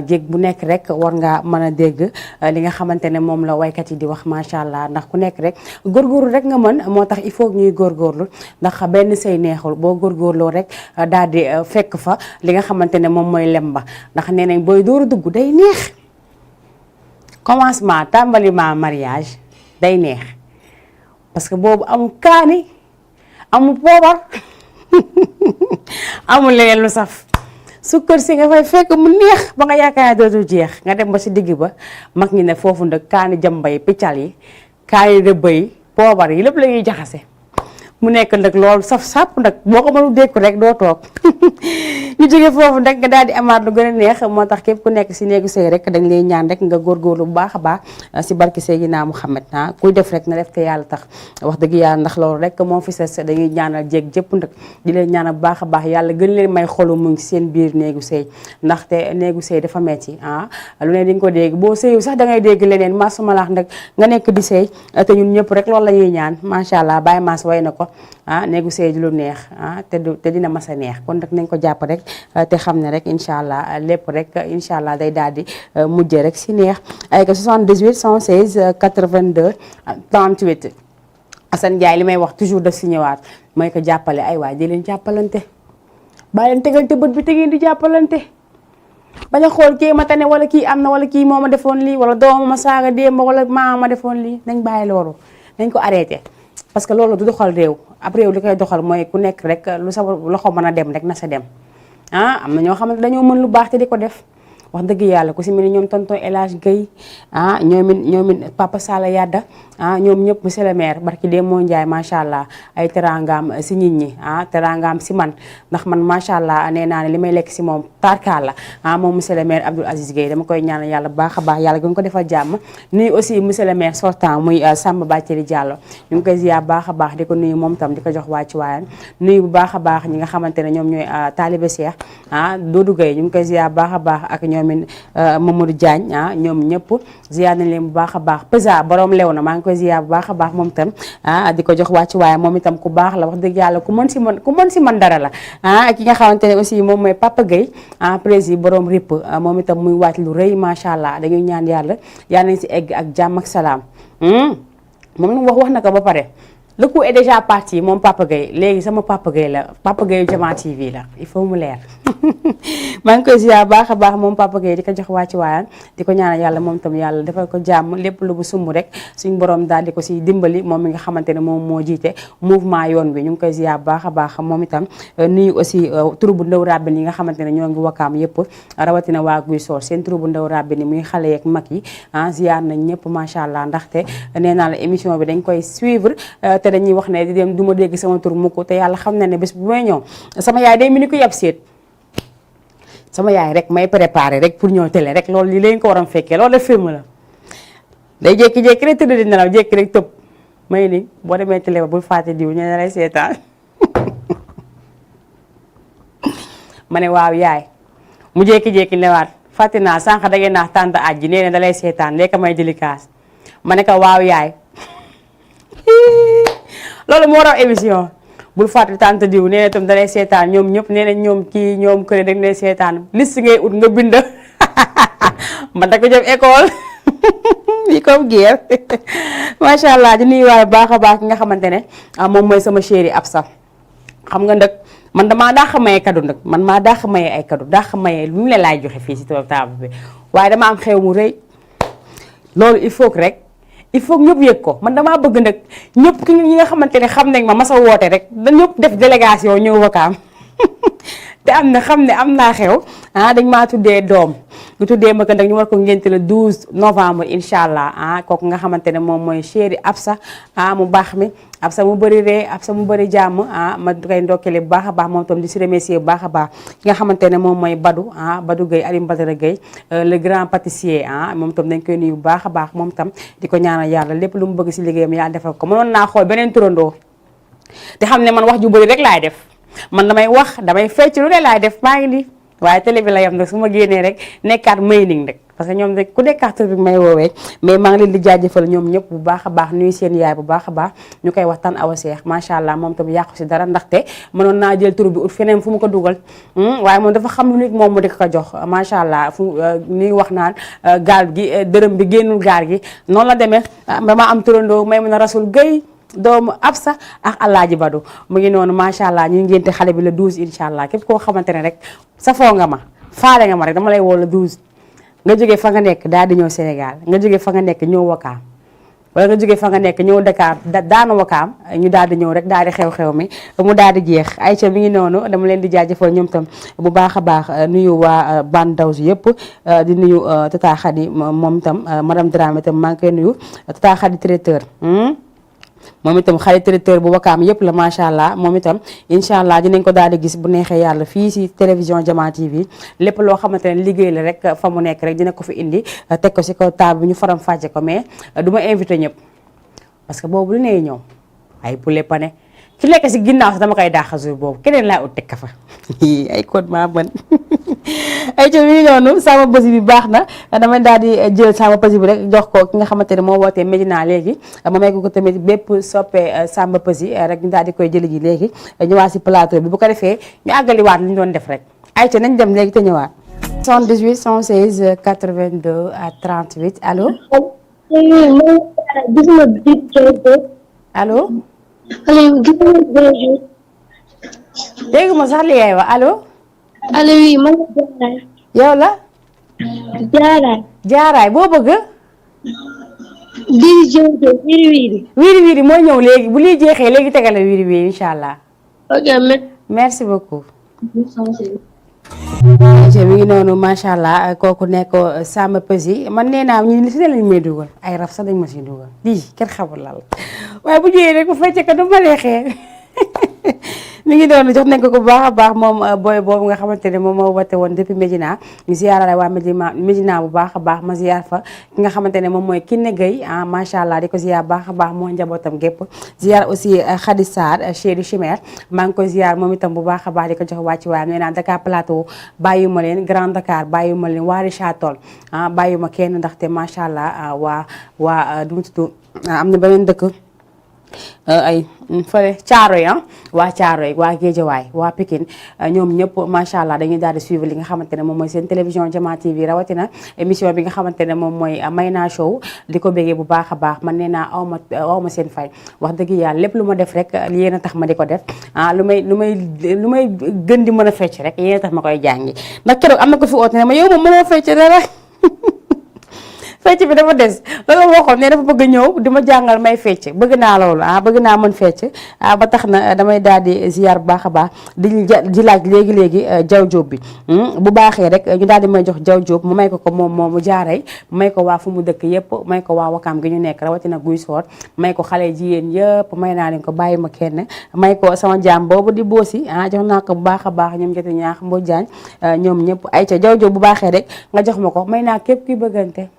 jéeg bu nekk rek war nga mën a dégg li nga xamante ne moom la waykat yi di wax macha allah ndax ku nekk rek góorgóorlu rek nga mën moo tax il faut ñuy góorgóorlu ndax benn say neexul boo góorgóorloo rek daal di fekk fa li nga xamante ne moom mooy lemba ndax nee nañ booy dooru dugg day neex commencement tàmbaliment mariage day neex parce que boobu amul kaani amul poobar amul leneen lu saf sukkër si nga fay fekk mu neex ba nga yaakaar ne dootul jeex nga dem ba si digg ba mag ñi ne foofu nag kaani jambay piccal yi kaani rëbba yi poobar yi lépp la ñuy jaxase mu nekk nag loolu saf sàpp nag boo ko mënul dékku rek doo toog ñu jógee foofu nag nga daal di amaat lu gën a neex moo tax képp ku nekk si néegu sëy rek dañ lay ñaan rek nga góorgóorlu bu baax a baax si barki Seydina Muhammad kuy def rek na def te yàlla tax wax dëgg yàlla ndax loolu rek moo fi ses dañuy ñaanal jéeg jëpp nag di leen ñaanal bu baax a baax yàlla gën leen may xolu mu ngi seen biir néegu sëy ndaxte néegu sëy dafa metti lu ne di nga ko dégg boo sëyu sax da ngay dégg leneen masuma laax nag nga nekk di sëy te ñun ñëpp rek loolu la ñuy ñaan macha allah Baye Mass way na ko néegu sëy di lu neex te dina mas a neex kon nag nañ ko jàpp rek te xam ne rek incha allah lépp rek incha allah day daal di mujjee rek si neex ay que 78 116 82 38 Assane Ndiaye li may wax toujours daf si ñëwaat mooy ko jàppale ay waay di leen jàppalante bàyyi leen tegante bët bi te ngeen di jàppalante bañ a xool kii ma tane wala kii am na wala kii moo ma defoon lii wala dooma ma saaga démb wala maama ma defoon lii nañ bàyyi loolu nañ ko arrêté parce que loolu du doxal réew ab réew li koy doxal mooy ku nekk rek lu sa loxo mën a dem rek na sa dem am na ñoo xamante dañoo mën lu baax te di ko def wax dëgg yàlla ku si mel ni ñoom tonton El Hadj Guèye ñoomin Papa Sala Yadda ñoom ñëpp monsieur le maire barki dee moo Njaay macha allah ay terangaam si nit ñi terangaam si man ndax man macha allah nee naa ne li may lekk si moom tarkaal la moom monsieur le maire Abdoul Aziz Guèye dama koy ñaanal yàlla baax a baax yàlla gën ko defal jàmm nuyu aussi monsieur le maire sortant muy Samba Bathily Diallo ñu ngi koy ziar baax a baax di ko nuyu moom tam di ko jox wàccu waayam nuyu bu baax a baax ñi nga xamante ne ñoom ñooy taalibe Cheikh Doudou Guèye ñu ngi koy ziar baax a baax ak ñoomin Mamadou Diagne ñoom ñëpp ziar nañ leen bu baax a baax Pesa borom lew na maa ngi koy ziar bu baax a baax moom itam di ko jox wàccu waaye moom itam ku baax la wax dëgg yàlla ku mën si man dara la ki nga xamante ne aussi moom mooy Papa Gueye président borom ripp moom itam muy wàcc lu rëy macha allah dañuy ñaan yàlla yàlla nañ si egg ak jàmm ak salaam moom lu wax na ko ba pare le coup est déjà parti moom Papa Gueye léegi sama Papa Gueye la Papa Gueye Jama TV la il faut mu leer maa ngi koy ziar baax a baax moom Papa Gueye di ko jox wàccu waayam di ko ñaanal yàlla moom tam yàlla defal ko jàmm lépp lu bu sumb rek suñ borom daal di ko si dimbali moom mi nga xamante ne moom moo jiite mouvement yoon bi ñu ngi koy ziar baax a baax moom itam nuyu aussi turu bu ndaw rabbin yi nga xamante ne ñoo ngi wakaam yëpp rawatina waa Guy Soor seen turu bu ndaw rabbin yi muy xale yeeg mag yi ziar nañ ñëpp macha allah ndaxte nee naa la émission bi dañ koy suivre te dañuy wax ne di dem du ma dégg sama tur mukk te yàlla xam na ne bés bu may ñëw sama yaay day mel ni ko yab seet sama yaay rek may préparé rek pour ñëw télé rek loolu li leen ko waram fekkee loolu def film la day jékki-jékki rek tëdd di nelaw jékki rek tëb may ni boo demee télé ba bul fàtte diw ñu ne lay seetaan ma ne waaw yaay mu jékki-jékki newaat fàtte naa sànq da ngeen naax tànt ajji nee ne da lay seetaan léegi may délicat ma ne ko waaw yaay loolu moo raw émission bul fàttali tànt diw nee na itam dalay seetaan ñoom ñëpp nee na ñoom kii ñoom kële dañ lay seetaan liste ngay ut nga bind man da ko jëm école bi comme guerre macha allah di nuyuwaale baax a baax ki nga xamante ne moom mooy sama chéri Absa xam nga nag man damaa daax maye cadeau nag man maa daax maye ay cadeau daax maye lu mu la laay joxe fii si table bi waaye dama am xew mu rëy loolu il faut que rek il faut ñëpp yëg ko man damaa bëgg nag ñëpp ki ñi nga xamante ne xam nañ ma masa woote rek da ñëpp def délégation ñëw wakaam te am na xam ne am naa xew dañ maa tuddee doom ñu tuddee ma ko nag ñu war ko ngénte le 12 novembre incha allah kooku nga xamante ne moom mooy chéri Absa mu baax mi Absa mu bëri ree Absa mu bëri jàmm ma koy ndokkale bu baax a baax moom tam di si remercier bu baax a baax ki nga xamante ne moom mooy Badou Badou Gueye Alim Badara Gueye le grand pâtissier moom tam dañ koy nuyu bu baax a baax moom tam di ko ñaanal yàlla lépp lu mu bëgg si liggéeyam yàlla defal ko mënoon naa xool beneen turandoo te xam ne man wax ju bëri rek laay def man damay wax damay fecc lu ne laay def maa ngi nii waaye télé bi la yam nag su ma génnee rek nekkaat mayning rek parce que ñoom rek ku nekkaat bi may woowee mais maa ngi leen di jaajëfal ñoom ñëpp bu baax a baax nuyu seen yaay bu baax a baax ñu koy waxtaan Awa Seex macha allah moom tam yàqu si dara ndaxte mënoon naa jël tur bi ut feneen fu mu ko dugal waaye moom dafa xam lu nit moom mu di ko jox macha allah fu ni wax naan gaal gi dërëm bi génnul gaal gi noonu la demee dama am turandoo may mën a rasul Gueye doomu Absa ak Alaaji Badu mu ngi noonu macha allah ñu ngénte xale bi le 12 incha allah képp koo xamante ne rek safoo nga ma faale nga ma rek dama lay woo le 12 nga jógee fa nga nekk daal di ñëw Sénégal nga jógee fa nga nekk ñëw Wakaam wala nga jógee fa nga nekk ñëw Dakar daana Wakaam ñu daal di ñëw rek daal di xew-xew mi mu daal di jeex Aïcha mi ngi noonu dama leen di jaajëfal ñoom tam bu baax a baax nuyu waa Bandawsi yëpp di nuyu Tata Khady moom tam madame Dramé tam maa ngi koy nuyu Tata Khady traiteur moom itam xale traiteur bu Wakaam yëpp la macha allah moom itam incha allah dinañ ko daal di gis bu neexee yàlla fii si télévision Jama TV lépp loo xamante ne liggéey la rek fa mu nekk rek dina ko fi indi teg ko si kaw table bi ñu faram fàcce ko mais du ma invité ñëpp parce que boobu lu nee ñëw ay poulet pané ki nekk si ginnaaw sax dama koy daax jour boobu keneen laa ut teg ka fa ay code maa mën ay co mi ngi noonu sama bësi bi baax na damay daal di jël sama bësi bi rek jox ko ki nga xamante ne moo wootee Médina léegi ma may ko tamit bépp soppee samba bësi rek ñu daal di koy jëli ji léegi ñëwaat si plateau bi bu ko defee ñu àggaliwaat li ñu doon def rek ay co nañ dem léegi te ñëwaat 78 116 82 38 allo gis nga Big Jojo. allo Aliou gis nga Jojo. dégg ma sax li yaay wax allo Aliou man la Jaaraay. yow la Jaaraay. jaaraay boo bëgg Big Jojo wiiri wiiri. wiiri wiiri mooy ñëw léegi bu liy jeexee léegi tegale wiiri wiiri incha allah ok merci beaucoup mi ngi noonu macha allah kooku nekk Samba Peuzzi man nee naa ñu li si ne lañ may dugal ay raf sax dañ ma si dugal lii kenn xamul lan la waaye bu ñëwee rek bu fekkee que du ma neexee mi ngi doon jox nañ ko bu baax a baax moom booy boobu nga xamante ne moom moo wate woon depuis Médina ñu ziyaarale waa Médina bu baax a baax ma ziyaar fa ki nga xamante ne moom mooy Kiné Gueye ah macha allah di ko ziyaar baax a baax moo njabootam gépp ziyaar aussi Khady Sarr chéri Chimère maa ngi koy ziyaar moom itam bu baax a baax di ko jox wàcc waayam nee naa Dakar Plateau bàyyuma leen Grand Dakar bàyyuma leen waa Richard Toll ah bàyyuma kenn ndaxte macha allah waa du mu tudd am na beneen dëkk ay fële Caaroy waa Caaroy waa Géejawaay waa Pikine ñoom ñëpp macha allah dañuy daal di suivre li nga xamante ne moom mooy seen télévision Jama TV rawatina émission bi nga xamante ne moom mooy Mayna Show di ko bégee bu baax a baax man nee naa aw ma seen fay wax dëgg yàlla lépp lu ma def rek yéen a tax ma di ko def ah lu may gën di mën a fecc rek yéen a tax ma koy jàngi ndax keroog am na ko fi oote ne ma yow moom mënoo fecc dara fecc bi dafa des loolu waxoon ne dafa bëgg a ñëw di ma jàngal may fecc bëgg naa loolu bëgg naa mën fecc ba tax na damay daal di ziar bu baax a baax di laaj léegi jaw jóob bi bu baaxee rek ñu daal di may jox jaw jóob mu may ko moom mu jaaray may ko waa fu mu dëkk yëpp may ko waa Wakaam gi ñu nekk rawatina guy soor may ko xale jigéen yëpp may naa leen ko bàyyi ma kenn may ko sama jaam boobu di boosi jox naa ko bu baax a baax ñoom joti ñaax mboo jaañ ñoom ñëpp ay ca jaw jóob bu baaxee rek nga jox ma ko may naa képp kuy bëggante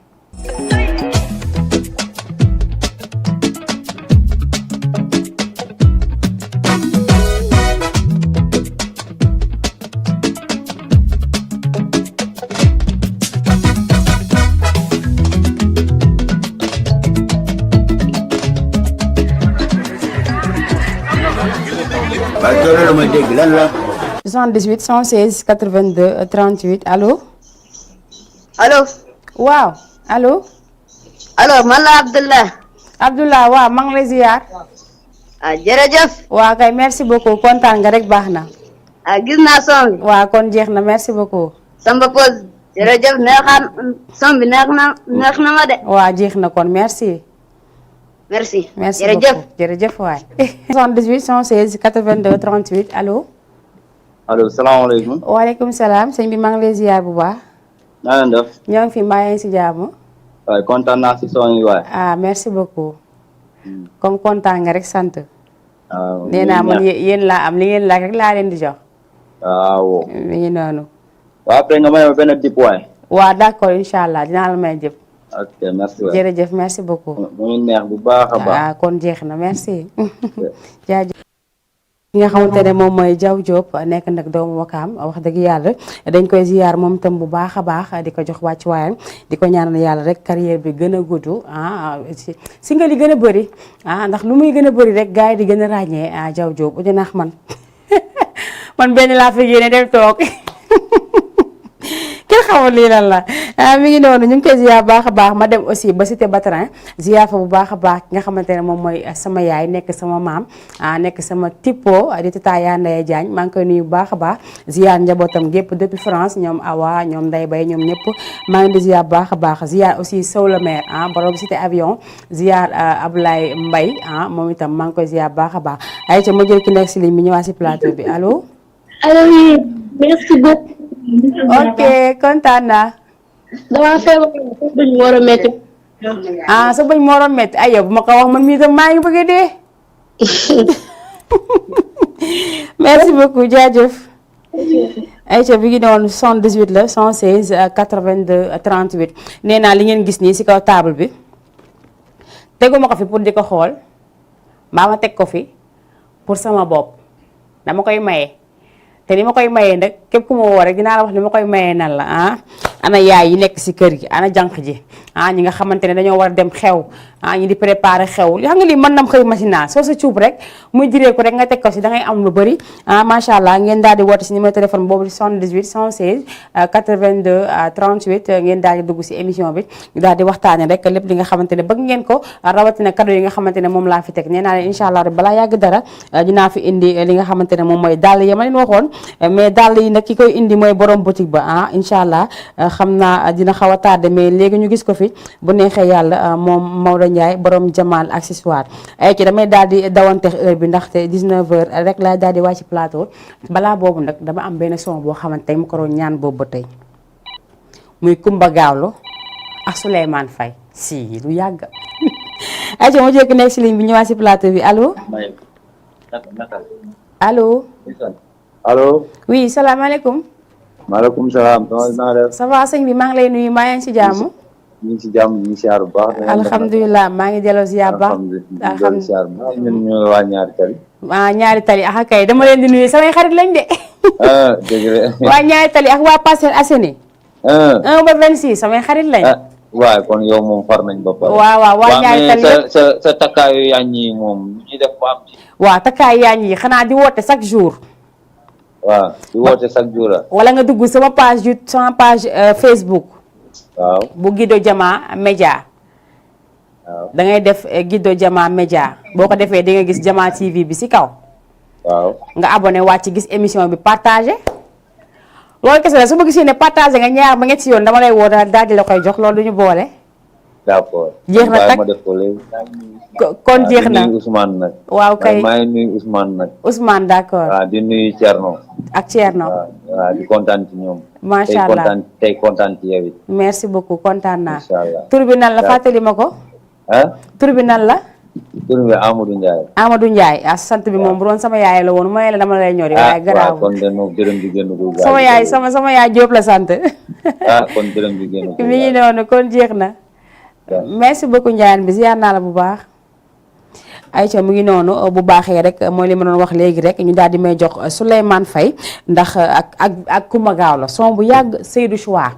waaye loolu la may dégg lan la. 78 116 82 38 allo. allo. waaw allo. allo man la Abdullah. Abdullah waaw maa ngi lay ziar. jërëjëf. waaw kay merci beaucoup kontaan nga rek baax na. gis naa son bi. waaw kon jeex na merci beaucoup. Samba Peuzzi jërëjëf son bi neex na ma de. waaw jeex na kon merci. merci jërëjëf jërëjëf waay. 78 116 82 38 allo. allo salaamaaleykum. waaleykum salaam sëñ bi maa ngi lay ziar bu baax. naa leen def. ñoo ngi fi mbaa yaa ngi si jàmm. waaye kontaan naa si son yi waay. merci beaucoup. comme kontaan nga rek sant. waaw nee naa man yéen laa am li ngeen laaj rek laa leen di jox. waaw. mi ngi noonu. waaw après nga may ma benn dip waay. waaw d'accord incha allah dinaa la may jëpp. ok merci waay. jërëjëf merci beaucoup. mu ngi neex bu baax a baax. kon jeex na merci. jaajëf. ki nga xamante ne moom mooy Diaw Diop nekk nag doomu Wakaam wax dëgg yàlla dañ koy ziyaar moom itam bu baax a baax di ko jox wàcc waayam di ko ñaanal yàlla rek carrière bi gën a gudd si nga li gën a bëri ndax lu muy gën a bëri rek gars yi di gën a ràññee Diaw Diop uti nax man benn laa fi yéene dem toog kenn xamul lii lan la mi ngi noonu ñu ngi koy ziar baax a baax ma dem aussi ba cité Batrin ziar fa bu baax a baax ki nga xamante ne moom mooy sama yaay nekk sama maam nekk sama tippo di tata yaa Ndeye Diagne maa ngi koy nuyu bu baax a baax ziar njabootam gépp depuis France ñoom Awa ñoom Ndeye Bay ñoom ñëpp maa ngi di ziar bu baax a baax ziar aussi Sow le maire borom cité avion ziar Ablaye Mbaye moom itam maa ngi koy ziar bu baax a baax ay ca ma jël ki nekk si ligne bi ñëwaat si plateau bi allo. allo oui merci beaucoup. ok kontaan naa. damaa feebar duñu war a métti. ah sa bañ moo doon métti ay yow bu ma ko wax man mii tam maa ngi bëgg a dee. merci beaucoup jaajëf. Aïcha bi ngi doon 78 la 116 82 38 nee naa li ngeen gis nii ci kaw table bi teguma ko fi pour di ko xool mbaa ma teg ko fi pour sama bopp dama koy maye te ni ma koy mayee nag képp ku ma woo rek dinaa la wax ni ma koy mayee nan la ah ana yaay yi nekk ci kër gi ana jànq ji ah ñi nga xamante ne dañoo war a dem xew ah ñi di préparer xew li xam nga lii mën nam xëy machina soo sa cuub rek muy diree ko rek nga teg ko ci da ngay am lu bëri ah macha allah ngeen daal di woote ci numéro téléphone boobu 78 116 82 38 ngeen daal di dugg ci émission bi ñu daal di waxtaane rek lépp li nga xamante ne bëgg ngeen ko rawatina cadeau yi nga xamante ne moom laa fi teg nee naa leen incha allah rek balaa yàgg dara dinaa fi indi li nga xamante ne moom mooy dàll yi ma leen waxoon mais dàll yi nag ki koy indi mooy borom boutique ba ah incha allah xam naa dina xaw a tardé mais léegi ñu gis ko fi bu neexee yàlla moom Maodo Ndiaye borom Jamal accessoire ay ci damay daal di dawanteex heure bi ndaxte 19h rek laa daal di wàcc plateau balaa boobu nag dama am benn son boo xamante tey mu ko doon ñaan boobu ba tey muy Kumba Gawlo ak Souleymane Faye si lu yàgg ay ci ma jekk nekk si ligne bi ñëwaat si plateau bi allo allo allo. oui salaamaaleykum. maaleykum salaam. ça va sëñ bi maa ngi lay nuyu maa ngi si jàmm. ñu ngi si jàmm ñu ngi siyaar bu baax. alhamdulilah maa ngi delloo ziar bu baax. alhamdulilah ñun ñu waa ñaari tali. ah ñaari tali ak kay dama leen di nuyu samay xarit lañ de. dëgg la. waa ñaari tali ak waa Parcelles Assainies. 1 ba 26 samay xarit lañ. waaw kon yow moom far nañ ba pare. waaw waaw waa ñaari tali sa takkaayu yaañ yi moom ñu def ba am ci. waaw takkaayu yaañ yi xanaa di woote chaque jour. waaw di woote chaque jour la. wala nga dugg sama page Facebook. waaw bu Guido Jama Média. waaw da ngay def Guido Jama Média boo ko defee di nga gis Jama TV bi ci kaw. waaw nga abonné wàcc gis émission bi partagé. loolu kese la su ma gisee ne partagé nga ñaar ba ñetti yoon dama lay woo daal di la koy jox loolu du ñu boole. d'accord. jeex na tak ma def ko léegi. kon jeex na di nuyu Ousmane nag. waaw kay maa ngi nuyu Ousmane nag. Ousmane d'accord. waaw di nuyu Thierno. ak Thierno. waaw di kontaan ci ñoom. macha allah tey kontaan ci yow it. merci beaucoup kontaan naa. incha allah tur bi nan la fàttali ma ko. tur bi nan la. tur bi Amadou Ndiaye. Amadou Ndiaye sant bi moom bu doon sama yaay la woon mooy la dama lay ñori. waaye garaaw kon de moom dërëm bi génn ko. sama yaay sama yaay Diop la sant. kon dërëm bi génn ko. mi ngi noonu kon jeex na. merci beaucoup Ndiaye bi ziar naa la bu baax. Aïcha mu ngi noonu bu baaxee rek mooy li ma doon wax léegi rek ñu daal di may jox Souleymane Faye ndax ak Kumba Gawlo son bu yàgg Seydou Choix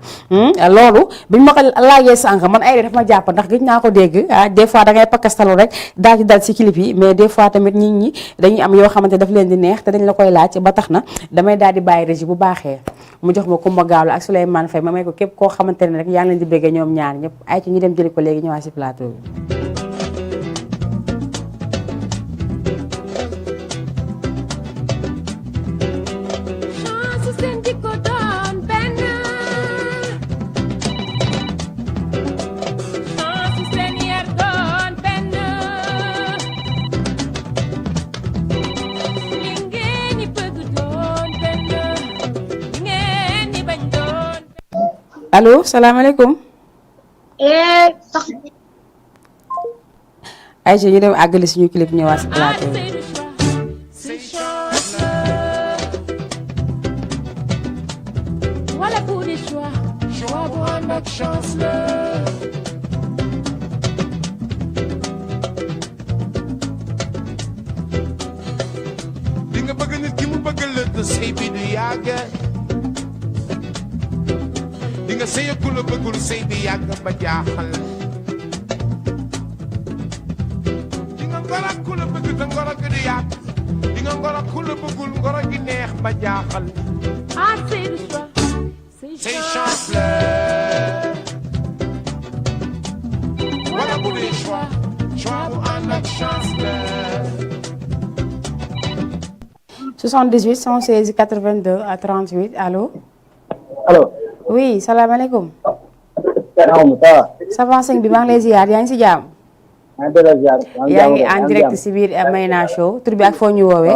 loolu biñ ma ko laajee sànq man ay daf ma jàpp ndax gëj naa ko dégg des fois da ngay pakkastalu rek daal di dal si clip yi mais des fois tamit nit ñi dañuy am yoo xamante daf leen di neex te dañ la koy laaj ba tax na damay daal di bàyyi régie bu baaxee mu jox ma Kumba Gawlo ak Souleymane Faye ma may ko képp koo xamante ne rek yaa ngi leen di béggee ñoom ñaar ñëpp Aïcha ñu dem jëli ko léegi ñëwaat si plateau bi. allo salaamaaleykum. Aïcha ñu dem àggali suñu clip ñëwaat si plateau bi. di nga bëgg nit ki mu bëgg la te sëy bi du yàgg. di nga sëy ku la bëggul sëy bi yàgg ba jaaxal. di nga ngor ak ku la bëgg te ngor ak di yàgg. di nga ngor ak ku la bëggul ngor gi neex ba jaaxal. Ah, c'est le choix. say chance la. wala bu dee choix. choix bu ànd ak chance la. 78 116 82 à 38 allo. allo. oui salaamaaleykum. ça va sëñ bi maa ngi lay ziar yaa ngi si jàmm. yaa ngi en direct si biir Mayna Show tur bi ak foo ñu woowee.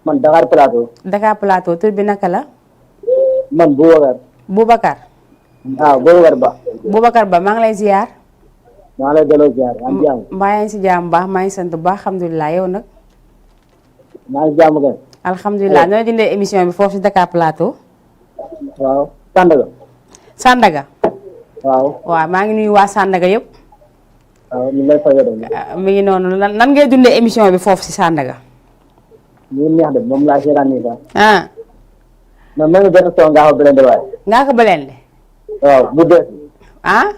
man Dakar Plateau. Dakar Plateau tur bi naka la. man Boubacar. Boubacar. waaw Boubacar Ba. Boubacar Ba maa ngi lay ziar. maa lay delloo ziar yaa ngi jàmm. mbaa yaa ngi si jàmm baax maa ngi sant bu baax alhamdulilah yow nag. maa ngi jàmm kay. alhamdulilah ñoo dindee émission bi foofu si Dakar Plateau. waaw Sandaga. Sandaga. waaw. waaw maa ngi nuyu waa Sandaga yëpp. waaw ñu lay fayal de. mi ngi noonu nan ngay dundee émission bi foofu si Sandaga. ñu ngi neex de moom laa seetaan nii sax. ah. man ma ngi benn son ngaa ko Blindé waaye. ngaa ko Blindé. waaw bu bees. ah.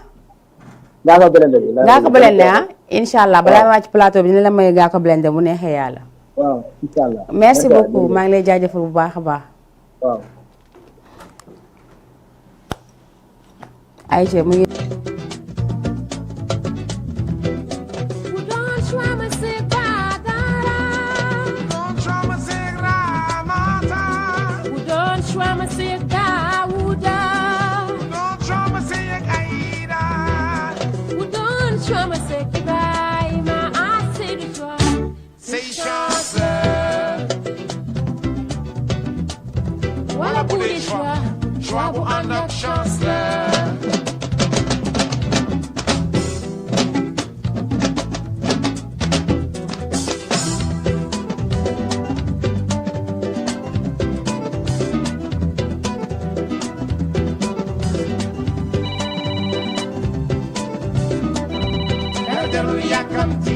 ngaa ko Blindé bi. ngaa ko Blindé ah incha allah balaa ma wàcc plateau bi dina la may ngaa ko Blindé mu neexee yàlla. waaw incha allah. merci beaucoup maa ngi lay jaajëfal bu baax a baax. waaw. Aïcha mu ngi. Choix bu ànd ak chance la. dara jarul yàkkamti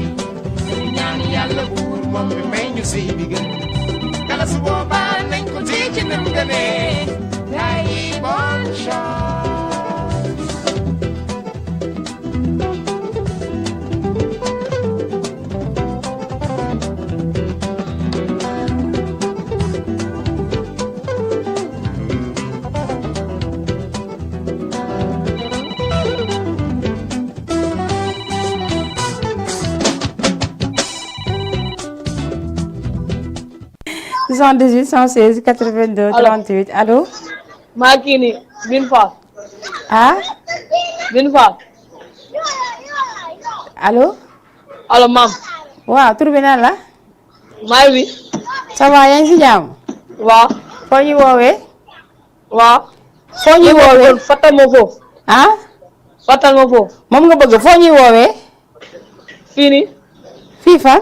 ñu ñaan yàlla buur moom mi may ñu sëy bi gën kala su boobaa nañ ko téye ci nam gënee. Bonne chance. Soixante-dix-huit 116 82 38 allo. maa kii nii Bin Fall. ah. Bin Fall. allo. allo maam. waaw tur bi nan la. maa ngi. ça va yaa ngi si jàmm. waaw. foo ñu woowee. waaw. foo ñuy woowee. Fatal ma foofu. ah. Fatal ma foofu. moom nga bëgg foo ñuy woowee. fii nii. fii fan.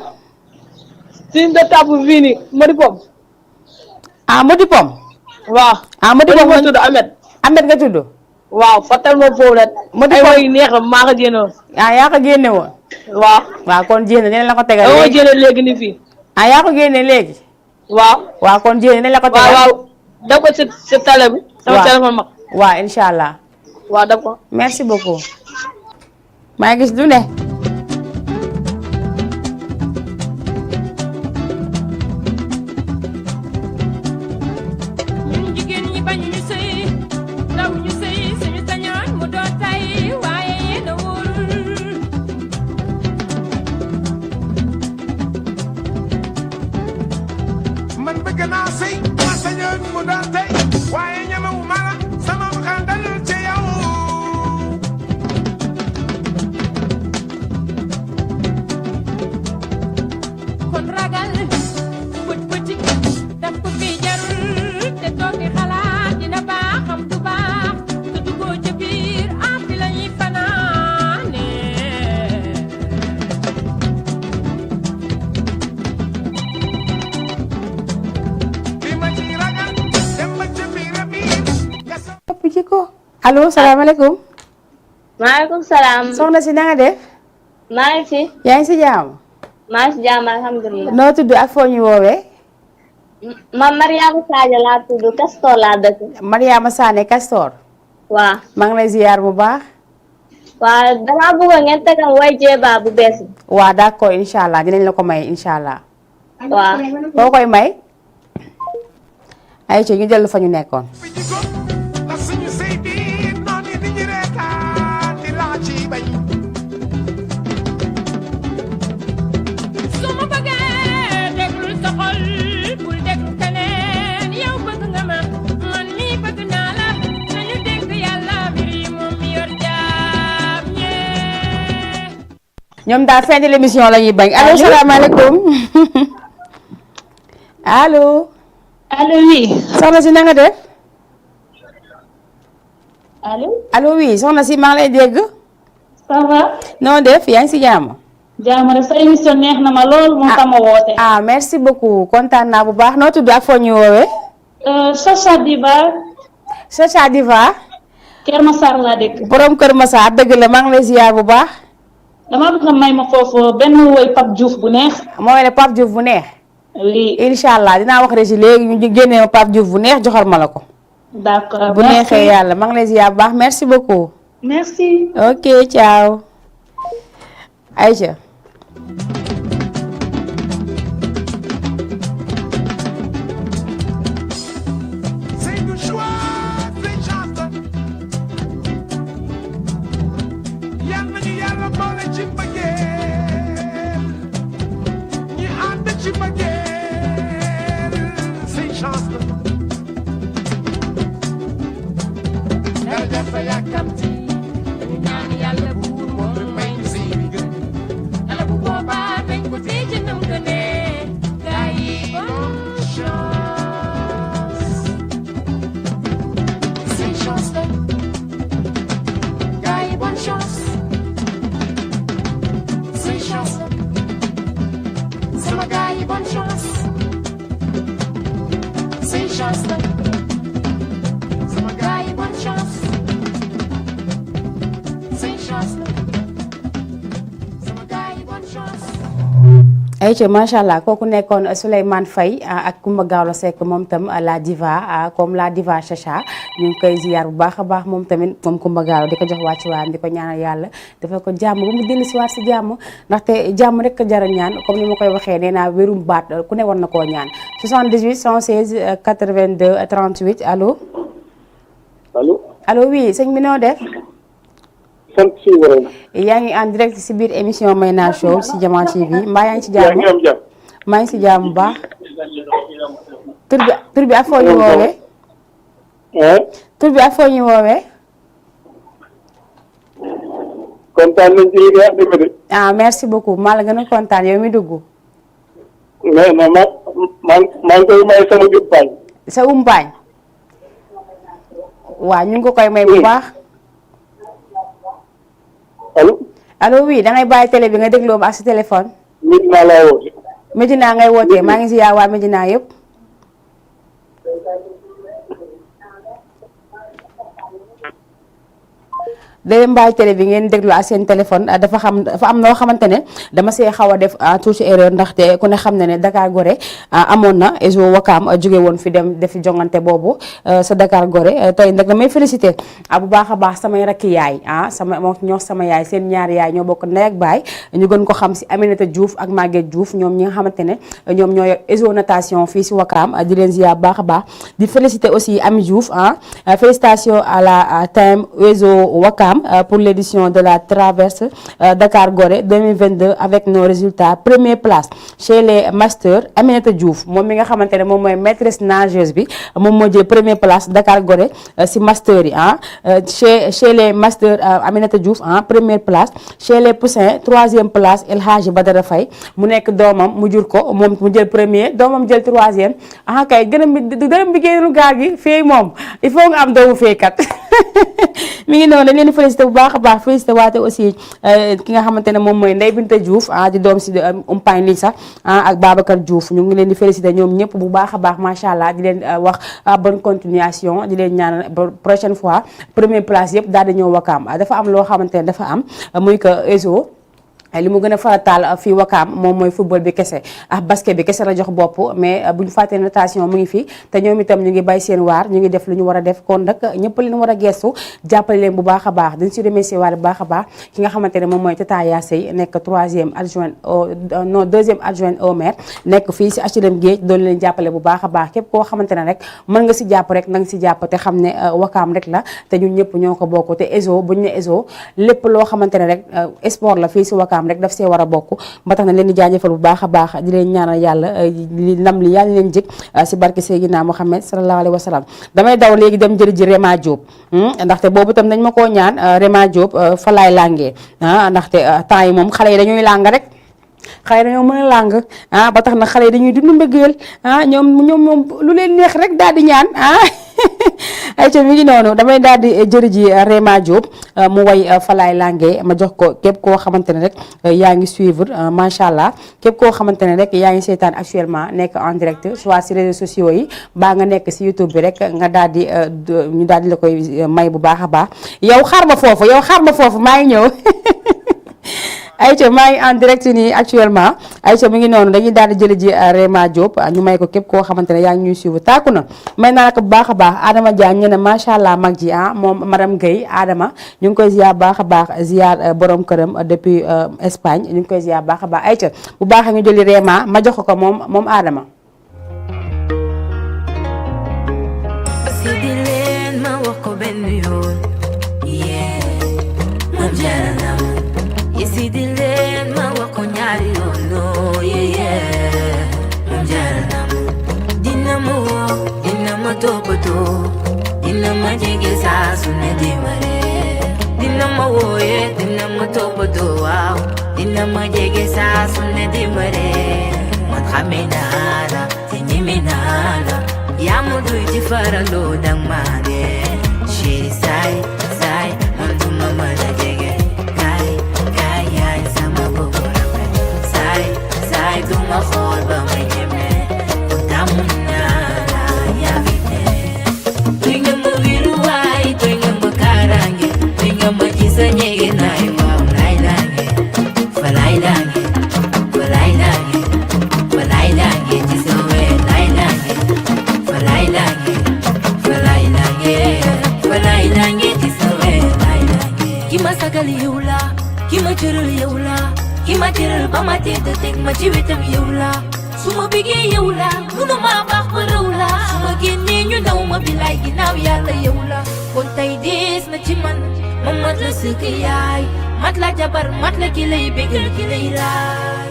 fii nga tàpp fii nii Modi Pom. ah Modi Pom. waaw. ah Modi Pom ma tudd Ahmed. Ahmed nga tudd. waaw Fatal ma foofu rek. Modi Pom ay neex la maa ko génne woon. ah yaa ko génne woon. waaw. waaw kon jéem dinañ la ko tegal dama léegi. génne léegi ni fii. ah yaa ko génne léegi. waaw. waaw kon jéem dinañ la ko tegal. waaw def ko si télé bi. sama téléphone mag. waaw incha allah. waaw def ko. merci beaucoup. maa ngi gis lu ne. allo salaamaaleykum. maaleykum salaam. soxna si na nga def. maa ngi fi. yaa ngi si jàmm. maa ngi si jàmm alhamdulilah. noo tudd ak foo ñu woowee. man Mariama Sadio laa tudd Castor laa dëkk. Mariama Sané Castor. waaw. maa ngi lay ziar bu baax. waaw damaa bëggoon ngeen tegal way jeeba bu bees bi. waaw d'accord incha allah dinañ la ko may incha allah. waaw. boo koy may. ayca ñu dellu fa ñu nekkoon. ñoom daal fin de l'émission la ñuy bañ. allo salaamaaleykum. allo. allo oui. soxna si na nga def. allo. allo oui soxna si maa ngi lay dégg. ça va. noo def yaa ngi si jàmm. jàmm rek sa émission neex na ma lool moo tax ma woote. merci beaucoup kontaan naa bu baax noo tudd ak foo ñu woowee. Chacha Diva. Chacha Diva. Kër Massar laa dëkk. borom Kër Massar dëgg la maa ngi lay ziar bu baax. dama bëgg nga may ma foofu benn woy Pape Diouf bu neex. mooy ne Pape Diouf bu neex. oui incha allah dinaa wax rek léegi ñu génnee ma Pape Diouf bu neex joxal ma la ko. d'accord bu neexee yàlla maa ngi lay ziar bu baax merci beaucoup. merci. ok ciao. Aïcha. ayca macha allah kooku nekkoon Souleymane Faye ak Coumba Gawlo Seck moom tam la diva comme la diva Chacha ñu ngi koy ziar bu baax a baax moom tamit moom Coumba Gawlo di ko jox wàcc waayam di ko ñaanal yàlla dafa ko jàmm ba mu dellu si waat si jàmm ndaxte jàmm rek ko jara ñaan comme ni ma koy waxee nee naa wérum baat ku ne war na koo ñaan 78 116 82 38 allo. allo oui sëñ bi noo def. sant si borom. yaa ngi en direct si biir émission Mayna Show si Jama TV mbaa yaa ngi si jàmm. maa ngi si jàmm bu baax. tur bi ak foo ñu woowee. tur bi ak foo ñu woowee. kontaan nañ ci liggéey ak dégg ah merci beaucoup maa la gën a kontaan yow mi dugg. mais non maa ngi koy may sama umpaañ. sa umpaañ. waaw ñu ngi ko koy may bu baax. allo oui da ngay bàyyi télé bi nga dégloo ma ak sa téléphone. Medina laa woote. Medina ngay wootee maa ngi si yaa waa Medina yëpp. da leen bàyyi télé bi ngeen déglu ak seen téléphone dafa am noo xamante ne dama see xaw a def tuuti erreur ndaxte ku ne xam ne ne Dakar Gorée amoon na Ezo Wakam jóge woon fi dem defi jongante boobu sa Dakar Gorée tey nag damay félicité bu baax a baax samay rakki yaay sama yaay seen ñaari yaay ñoo bokk ndey ak baay ñu gën ko xam si Aminata Diouf ak Maguette Diouf ñoom ñi nga xamante ne ñoom ñoo yor Ezo natation fii si Wakam di leen ziar baax a baax di félicité aussi Ami Diouf félicitations à la team Ezo Wakam pour l'édition de la traverse Dakar Gorée 2022 avec nos résultats première place chez les masters Aminata Diouf moom mi nga xamante ne moom mooy maîtresse nageuse bi moom moo jël première place Dakar Gorée si master yi chez les masters Aminata Diouf première place chez les poussins troisième place El Hadji Badara Faye mu nekk doomam mu jur ko moom mu jël premier doomam jël troisième kay gërëm bi génnul gaal gi fii moom il faut nga am doomu feekat mi ngi noonu dañ leen félicité bu baax a baax félicité waate aussi ki nga xamante ne moom mooy Ndeye Binta Diouf di doom si umpaañ li sax ak Babacar Diouf ñu ngi leen di félicité ñoom ñëpp bu baax a baax macha allah di leen wax bonne continuation di leen ñaanal prochaine fois première place yëpp daal di ñëw Wakam dafa am loo xamante ne dafa am muy que Ezo li mu gën a farataal fii Wakam moom mooy football bi kese basket bi kese la jox bopp mais bu ñu fàttee natation mu ngi fi te ñoom itam ñu ngi bay seen waar ñu ngi def lu ñu war a def kon nag ñëpp leen war a gestu jàppale leen bu baax a baax dañ si remercier waale bu baax a baax ki nga xamante ne moom mooy Tata Yassey nekk deuxième adjoint au maire nekk fii si HLM Géej doon leen jàppale bu baax a baax képp koo xamante ne rek mën nga si jàpp rek na nga si jàpp te xam ne Wakam rek la te ñun ñëpp ñoo ko bokk te Ezo buñ ne Ezo lépp loo xamante ne rek sport la fii si Wakam rek daf see war a bokk ba tax na leen di jaajëfal bu baax a baax di leen ñaanal yàlla li ndam li yàlla leen jëg si barke Seydina Muhammad sallallahu alayhi wa sallam damay daw léegi dem jëli ji Rema Diop ndaxte boobu itam dañ ma koo ñaan Rema Diop fa laay làngee ndaxte temps yi moom xale yi dañuy làng rek xale yi dañoo mën a làng ba tax na xale yi dañuy dund mbëggeel ñoom lu leen neex rek daal di ñaan ayca mi ngi noonu damay daal di jëri ji Réma Diop mu way Falaay Langue ma jox ko képp koo xamante ne rek yaa ngi suivre macha allah képp koo xamante ne rek yaa ngi seetaan actuellement nekk en direct soit si réseaux sociaux yi baa nga nekk si YouTube bi rek nga daal di ñu daal di la koy may bu baax a baax yow xaar ma foofu maa ngi ñëw. Aïcha maa ngi en direct nii actuellement Aïcha mi ngi noonu dañuy daal di jëli ji Réma Diop ñu may ko képp koo xamante ne yaa ngi ñuy suivre tàkku na may naa ko bu baax a baax Adama Diagne ñu ne macha allah mag ji moom madame Guèye Adama ñu ngi koy ziar baax a baax ziar borom këram depuis Espagne ñu ngi koy ziar baax a baax Aïcha bu baax ñu jëli Réma ma jox ko moom Adama. Isi dilen ma wako nyari ono munjaranam dinamo topoto dinamo jege sasu ne dimare dinamo woye dinamo topoto wow dinamo jege sasu ne dimare man khaminala tinyiminala ya mudu jifaralo dangmane she sai mandu mama jege Duma khol ba mai jeme utamuna ya vite Twinga mo viruai twinga mo karange twinga mo jisanye nai wa lai lange jisowe lai lange jisowe lai lange kima sagali yula kima churul yula Kima tirar ba ma te da tek ma ci wetam yow la suma bigé yow la munu ma bax ba rew la suma génné ñu daw ma bilay ginaaw yalla yow la kon tay des na ci man ma mat la sëkk yaay mat la jabar mat la ki lay bégal ki lay raay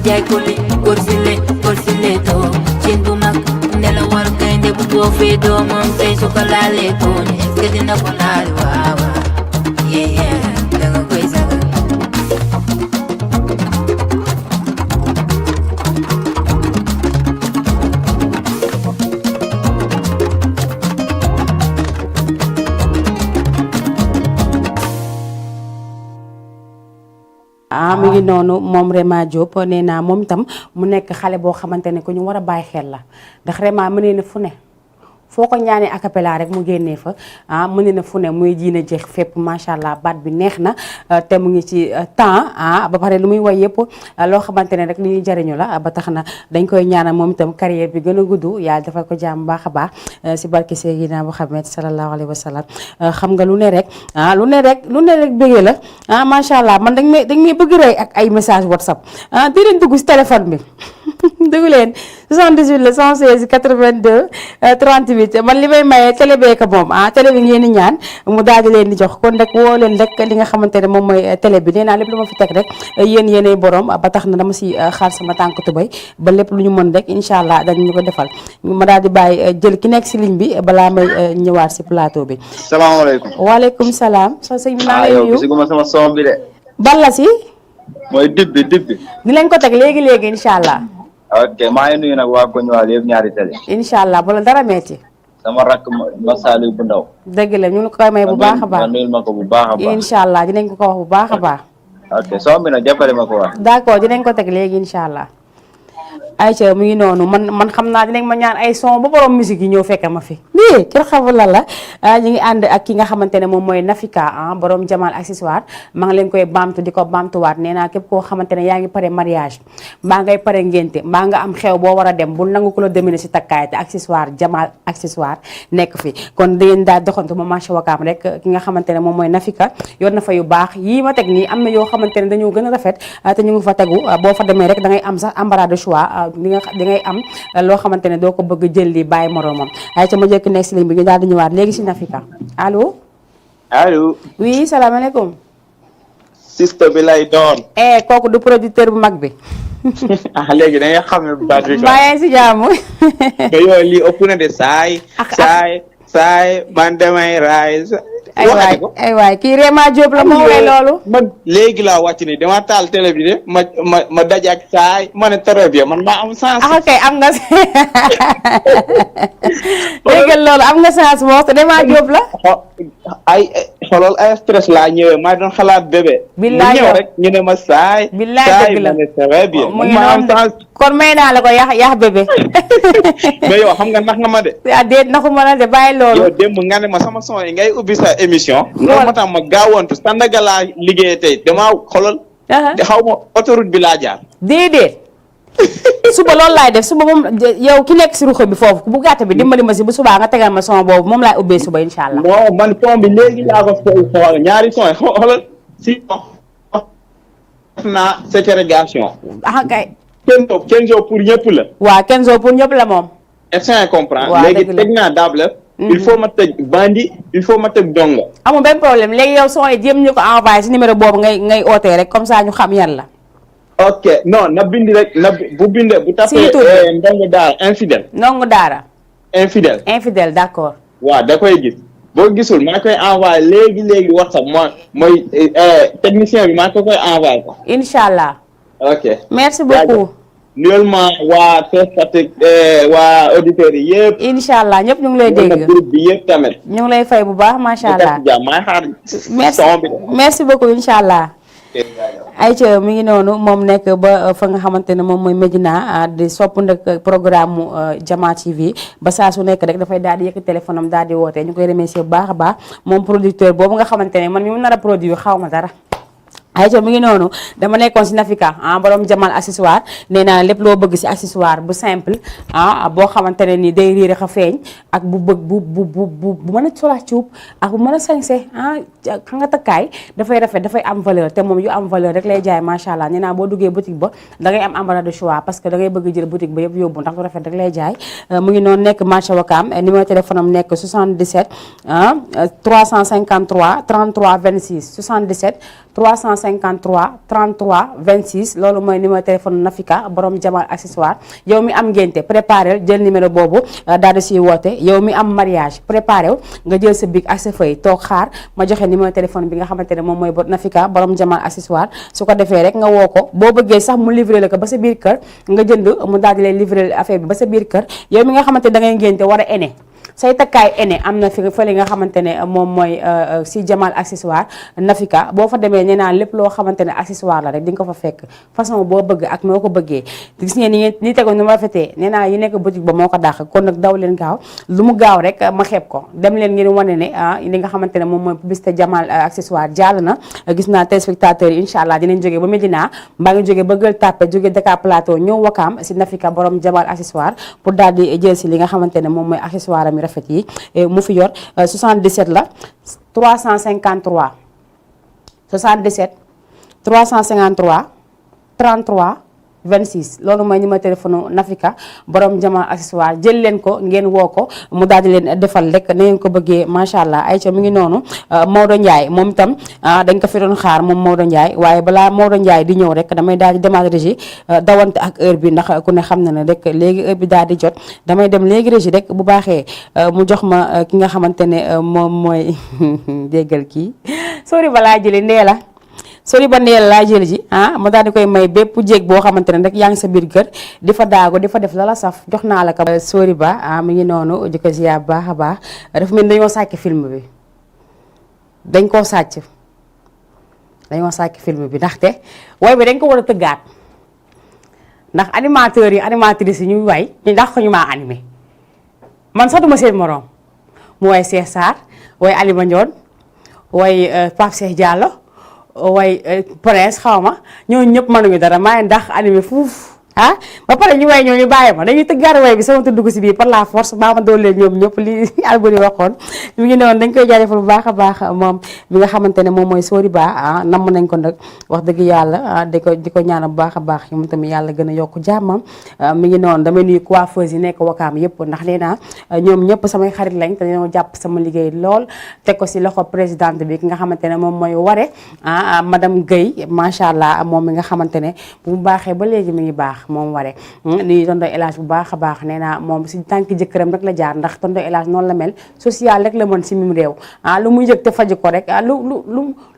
Jai kuli korsile to chindu mak nela war kainde bu to fe do mon tay so kala le to eske dina ko nal wawa yeah danga koy saga mi ngi noonu moom Réma Diop nee naa moom itam mu nekk xale boo xamante ne ko ñu war a bàyyi xel la ndax Réma mënee na fu ne foo ko ñaanee acapella rek mu génnee fa mënee na fu ne muy jiina jeex fépp macha allah baat bi neex na te mu ngi ci temps ba pare lu muy woy yëpp loo xamante ne rek li ñuy jariñu la ba tax na dañ koy ñaanal moom itam carrière bi gën a gudd yàlla dafa ko jàmm baax a baax si barke Seydina Muhammad sallallahu alayhi wa sallam xam nga lu ne rek lu ne rek bëggee la macha allah man dañ may bëgg rey ak ay message WhatsApp di leen dugg si téléphone bi dugg leen 78 la 116 82 38 man li may maye télé bee ko moom télé bi ngeen di ñaan mu daal di leen di jox kon rek woo leen rek li nga xamante ne moom mooy télé bi nee naa lépp lu ma fi teg rek yéenay borom ba tax na dama si xaar sama tànk tubay ba lépp lu ñu mën rek incha allah dañ ñu ko defal ma daal di bàyyi jël ki nekk si ligne bi balaa may ñëwaat si plateau bi. salaamaaleykum. waaleykum salaam. sa sëñ bi maa ngi lay nuyu gisuma sama son bi de. balla si. mooy dib bi. ni lañ ko teg léegi incha allah. ok maa ngi nuyu nag waa Koñuwaal yëpp ñaari télé. incha allah bu la dara metti. sama rakk ma Saliou bu ndaw. dëgg la ñu ngi koy may bu baax a baax. ma nuyul ma ko bu baax a baax. incha allah dinañ ko wax bu baax a baax. ok son bi nag jàppale ma ko wax. d'accord dinañ ko teg léegi incha allah. Aïcha mu ngi noonu man xam naa dinañ ma ñaan ay son ba borom musique yi ñëw fekk ma fi lii kër xamul lan la ñu ngi ànd ak ki nga xamante ne moom mooy Nafika borom Jamal accessoire maa ngi leen koy baamtu di ko baamtuwaat nee naa képp koo xamante ne yaa ngi pare mariage mbaa ngay pare ngénte mbaa nga am xew boo war a dem bul nangu ko la demine si takkaay te accessoire Jamal accessoire nekk fi kon da ngeen daal doxantu ma marché Wakaam rek ki nga xamante ne moom mooy Nafika yor na fa yu baax yii ma teg nii am na yoo xamante ne dañoo gën a rafet te ñu ngi fa tegu boo fa demee rek da ngay am sax embarras de choix di ngay am loo xamante ne doo ko bëgg jël li bàyyi moromam ay ca ma jëkk nekk si ligne bi ñu daal di ñëwaat léegi si Nafika allo. allo. oui salaamaaleykum. sista bi lay doon. kooku du producteur bu mag bi. léegi da ngay xam ne baat bi. maa ngi si jàmm. te yow lii ëpp na de saay man damay raay. ay waay kii Réma Diop la moo way loolu. man léegi laa wàcc ni dama taal télé bi de ma dajak saay ma ne très bien man maa am sens. kay am nga déggal loolu am nga sens moo te Réma Diop la. xoolal ay stress laa ñëwee maa doon xalaat bébé. billaay mu ñëw rek ñu ne ma saay. billaay dëgg la ma ne très bien. mu ngi noonu kon may naa la ko yax bébé. mais yow xam nga nax nga ma de. déet naxuma la de bàyyi loolu. yow démb nga ne ma sama son yi ngay ubbi sa émission. loolu moo tax ma gaawantu Sandaga laa liggéey tey damaa xoolal. xaw ma autoroute bi laa jaar. déedéet. suba loolu laay def suba moom yow ki nekk si ruxu bi foofu bu gàtt bi dimbali ma si bu subaa nga tegal ma son boobu moom laay ubbee suba incha allah. non man son bi léegi laa ko xool ñaari son yi xoolal si def naa ségrégation. kay. Kenzo pour ñëpp la. waaw Kenzo pour ñëpp la moom. est-ce que comprendre. waaw léegi teg naa dable. il faut ma tëj bandi il faut ma tëj donga. amul benn problème léegi yow son yi jéem ñu ko envoyé si numéro boobu ngay ootee rek comme ça ñu xam yan la. ok non na bindi rek bu bindee bu tapé ndongo daara infidèle. ndongo daara. infidèle d'accord. waaw da koy gis boo gisul maa koy envoyé léegi WhatsApp mooy technicien bi maa koy envoyé ko. incha allah. ok merci beaucoup. nuyuellement waa Fatick waa auditeurs yi yëpp. incha allah ñëpp ñu ngi lay dégg. groupe bi yëpp tamit. ñu ngi lay fay bu baax macha allah. maa xaar. merci beaucoup incha allah. Aïcha mi ngi noonu moom nekk ba fa nga xamante ne moom mooy Medina di sopp nag programme mu Jama TV ba saa su nekk rek dafay daal di yëkk téléphone am daal di woote ñu koy remercier bu baax a baax moom producteur boobu nga xamante ne man mi mu nar a produire xaw ma dara. Aïcha mi ngi noonu dama nekkoon si Nafika borom Jamal accessoire nee naa lépp loo bëgg si accessoire bu simple boo xamante ne ni day riir a feeñ ak bu bëgg bu mën a sola cuub ak bu mën a sañse xa nga takkaay dafay rafet dafay am valeur te moom yu am valeur rek lay jaay macha allah nee naa boo duggee boutique ba da ngay am embarras de choix parce que da ngay bëgg jël boutique ba yëpp yóbbu ndax lu rafet rek lay jaay mu ngi noonu nekk marché Wakaam numéro téléphone am nekk 77 353 33 26 77 353 33 26 loolu mooy numéro téléphone Nafika borom Jamal accessoire yow mi am ngénte préparé jël numéro boobu daal di siy woote yow mi am mariage préparé nga jël sa bic ak sa feuille toog xaar ma joxe numéro téléphone bi nga xamante ne moom mooy Nafika borom Jamal accessoire su ko defee rek nga woo ko boo bëggee sax mu livré la ko ba sa biir kër nga jënd mu daal di lay livré affaire bi ba sa biir kër yow mi nga xamante da ngay ngénte war a ene say takkaay ene am na fi fële nga xamante ne moom mooy si Jamal accessoire Nafika boo fa demee nee naa lépp loo xamante ne accessoire la rek di nga ko fa fekk façon boo bëgg ak noo ko bëggee gis ngeen ni tegoon nu ma rafetee nee naa yi nekk boutique ba moo ko dàq kon nag daw leen gaaw lu mu gaaw rek ma xeeb ko dem leen ngeen wane ne li nga xamante ne moom mooy publicité Jamal accessoire jàll na gis naa téléspectateurs yi incha allah dinañ jógee ba Medina mbaa ngi jógee ba Gueule Tapée jógee Dakar Plateau ñëw Wakaam si Nafika borom Jamal accessoire pour daal di jël si li nga xamante ne moom mooy accessoire am rafet yi mu fi yor 77 la 353 77 353 33 26 loolu mooy numéro téléphone Nafika borom Jamal accessoire jël leen ko ngeen woo ko mu daal di leen defal rek na ngeen ko bëggee macha allah Aïcha mi ngi noonu Maodo Ndiaye moom itam dañ ko fi doon xaar moom Maodo Ndiaye waaye balaa Maodo Ndiaye di ñëw rek damay daal di démarrer régie dawante ak heure bi ndax ku ne xam na ne rek léegi heure bi daal di jot damay dem léegi régie rek bu baaxee mu jox ma ki nga xamante ne moom mooy déggal kii sori balaa jëli ndee la sori ba ndeel laa jël ji ma daal di koy may bépp jéeg boo xamante ne rek yaa ngi sa biir kër di fa daago di fa def lala saf jox naa la ko sori ba mi ngi noonu di ko ziar baax a baax dafa mel dañoo sàcc film bi dañ koo sàcc film bi ndaxte way bi dañ ko war a tëggaat ndax animateurs yi animatrices yi ñuy way ñu ndax ko ñu maa animé man sax duma seen morom mu way Cheikh Sarr way Alima Ndione way Pape Cheikh Diallo way Prince xaw ma ñooñu ñëpp mënuñu dara maa ngi ndax animé fuuf ah ba pare ñu way ñooñu bàyyi ma dañuy tëggaari way bi sama tudd dugg si biir par la force baa ma doon leen ñoom ñëpp li Alboury waxoon mi ngi newoon dañ koy jaajëfal bu baax a baax moom mi nga xamante ne moom mooy Sori Ba ah namm nañ ko nag wax dëgg yàlla di ko ñaanal bu baax a baax moom tamit yàlla gën a yokk jàmmam mi ngi newoon damay nuyu coiffeuse yi nekk Wakaam yëpp ndax nee naa ñoom ñëpp samay xarit lañ te dañoo jàpp sama liggéey lool teg ko si loxo présidente bi ki nga xamante ne moom mooy Ware ah madame Guèye macha allah moom mi nga xamante ne bu mu baaxee ba léegi mi ngi baax moom Ware nuyu tonton El Hadj bu baax a baax nee naa moom si tànk jëkkëram rek la jaar ndax tonton El Hadj noonu la mel social rek la mën si mim réew ah lu muy yëg te faju ko rek ah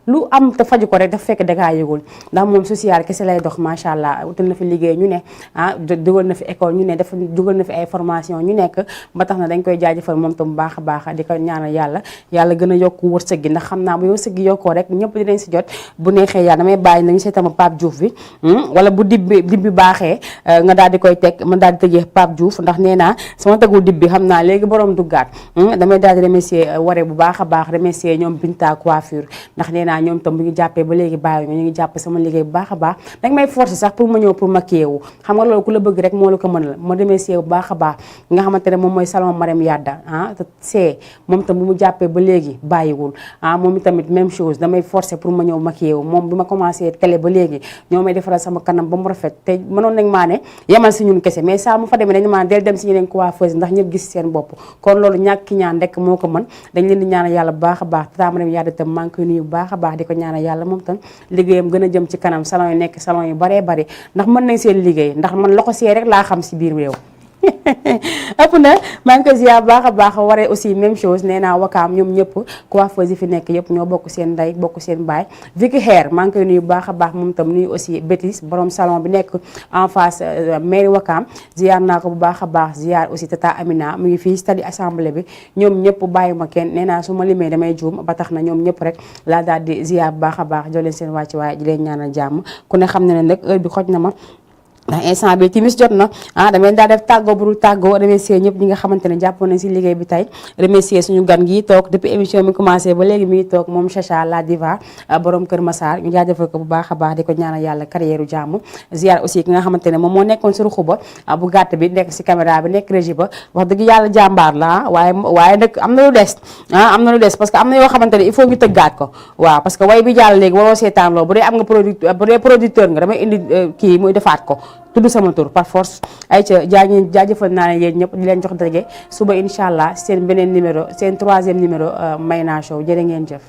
lu am te faju ko rek dafa fekk dakaa yëgul ndax moom social kese lay dox macha allah wutal na fi liggéey ñu ne ah dugal na fi école ñu ne dafa dugal na fi ay formation ñu nekk ba tax na dañ koy jaajëfal moom tam bu baax a baax di ko ñaanal yàlla gën a yokku wërsëg gi ndax xam naa bu wërsëg gi yokkoo rek ñëpp dinañ si jot bu neexee yàlla damay bàyyi nañu seetama Pape Diouf bi wala bu dib bi baaxee nga daal di koy teg man daal di tëjee Pape Diouf ndax nee naa sama tegul dib bi xam naa léegi borom duggaat damay daal di remercier Ware bu baax a baax remercier ñoom Binta coiffure ndax nee naa ñoom tam bu ñu jàppee ba léegi bàyyi ñu ngi jàpp sama liggéey bu baax a baax dañ may forcer sax pour ma ñëw pour maquiller wu xam nga loolu ku la bëgg rek moo la ko mënal ma remercier bu baax a baax nga xamante ne moom mooy salon Marème Yadda ah te moom tam bu mu jàppee ba léegi bàyyiwul ah moom itamit même chose damay forcer pour ma ñëw maquiller wu moom bi ma commencé télé ba léegi ñoo may defaral sama kanam ba mu rafet te mënoon nañ maa ne yemal si ñun kese mais saa mu fa demee dañu maa del dem si ñeneen coiffeuse ndax ñëpp gis seen bopp kon loolu ñàkk ki ñaan rek moo ko mën dañ leen di ñaanal yàlla bu baax a baax tata Marème Yadda tam maa ngi koy nuyu bu baax a baax di ko ñaanal yàlla moom tam liggéeyam gën a jëm ci kanam salon yi nekk salon yu baree bari ndax mën nañ seen liggéey ndax man loxo see rek laa xam si biir réew ëpp na maa ngi ko ziar baax a baax Ware aussi même chose nee naa Wakaam ñoom ñëpp coiffeuse yi fi nekk yëpp ñoo bokk seen ndey bokk seen baay Vicky Hair maa ngi koy nuyu baax a baax moom tam nuyu aussi Bétis borom salon bi nekk en face mairie Wakaam ziar naa ko bu baax a baax ziar aussi tata Amina mu ngi fii stade assemblée bi ñoom ñëpp bàyyi ma kenn nee naa su ma limee damay juum ba tax na ñoom ñëpp rek laa daal di ziar bu baax a baax jox leen seen wàcc waaye di leen ñaanal jàmm ku ne xam ne ne nag heure bi xoj na ma ndax instant bi timis jot na ah damay daal def tàggoo bu dul tàggoo remercier ñëpp ñi nga xamante ne jàppoon nañ si liggéey bi tey remercier suñu gan gi toog depuis émission mi commencé ba léegi mi ngi toog moom Chacha la diva borom Kër Massar ñu jaajëfal ko bu baax a baax di ko ñaanal yàlla carrière jàmm ziar aussi ki nga xamante ne moom moo nekkoon si ruxu ba bu gàtt bi nekk si caméra bi nekk régie ba wax dëgg yàlla jàmbaar la waaye nag am na lu des am na lu des parce que am na yoo xamante ne il faut ñu tëggaat ko waaw parce que way bi jàll léegi waroo seetaan loo bu dee am nga producteur nga damay indi kii muy defaat ko tudd sama tur par force ay ca jaajëfal naa leen yéen ñëpp di leen jox daje suba incha allah seen beneen numéro seen 3e numéro Mayna Show jërë ngeen jëf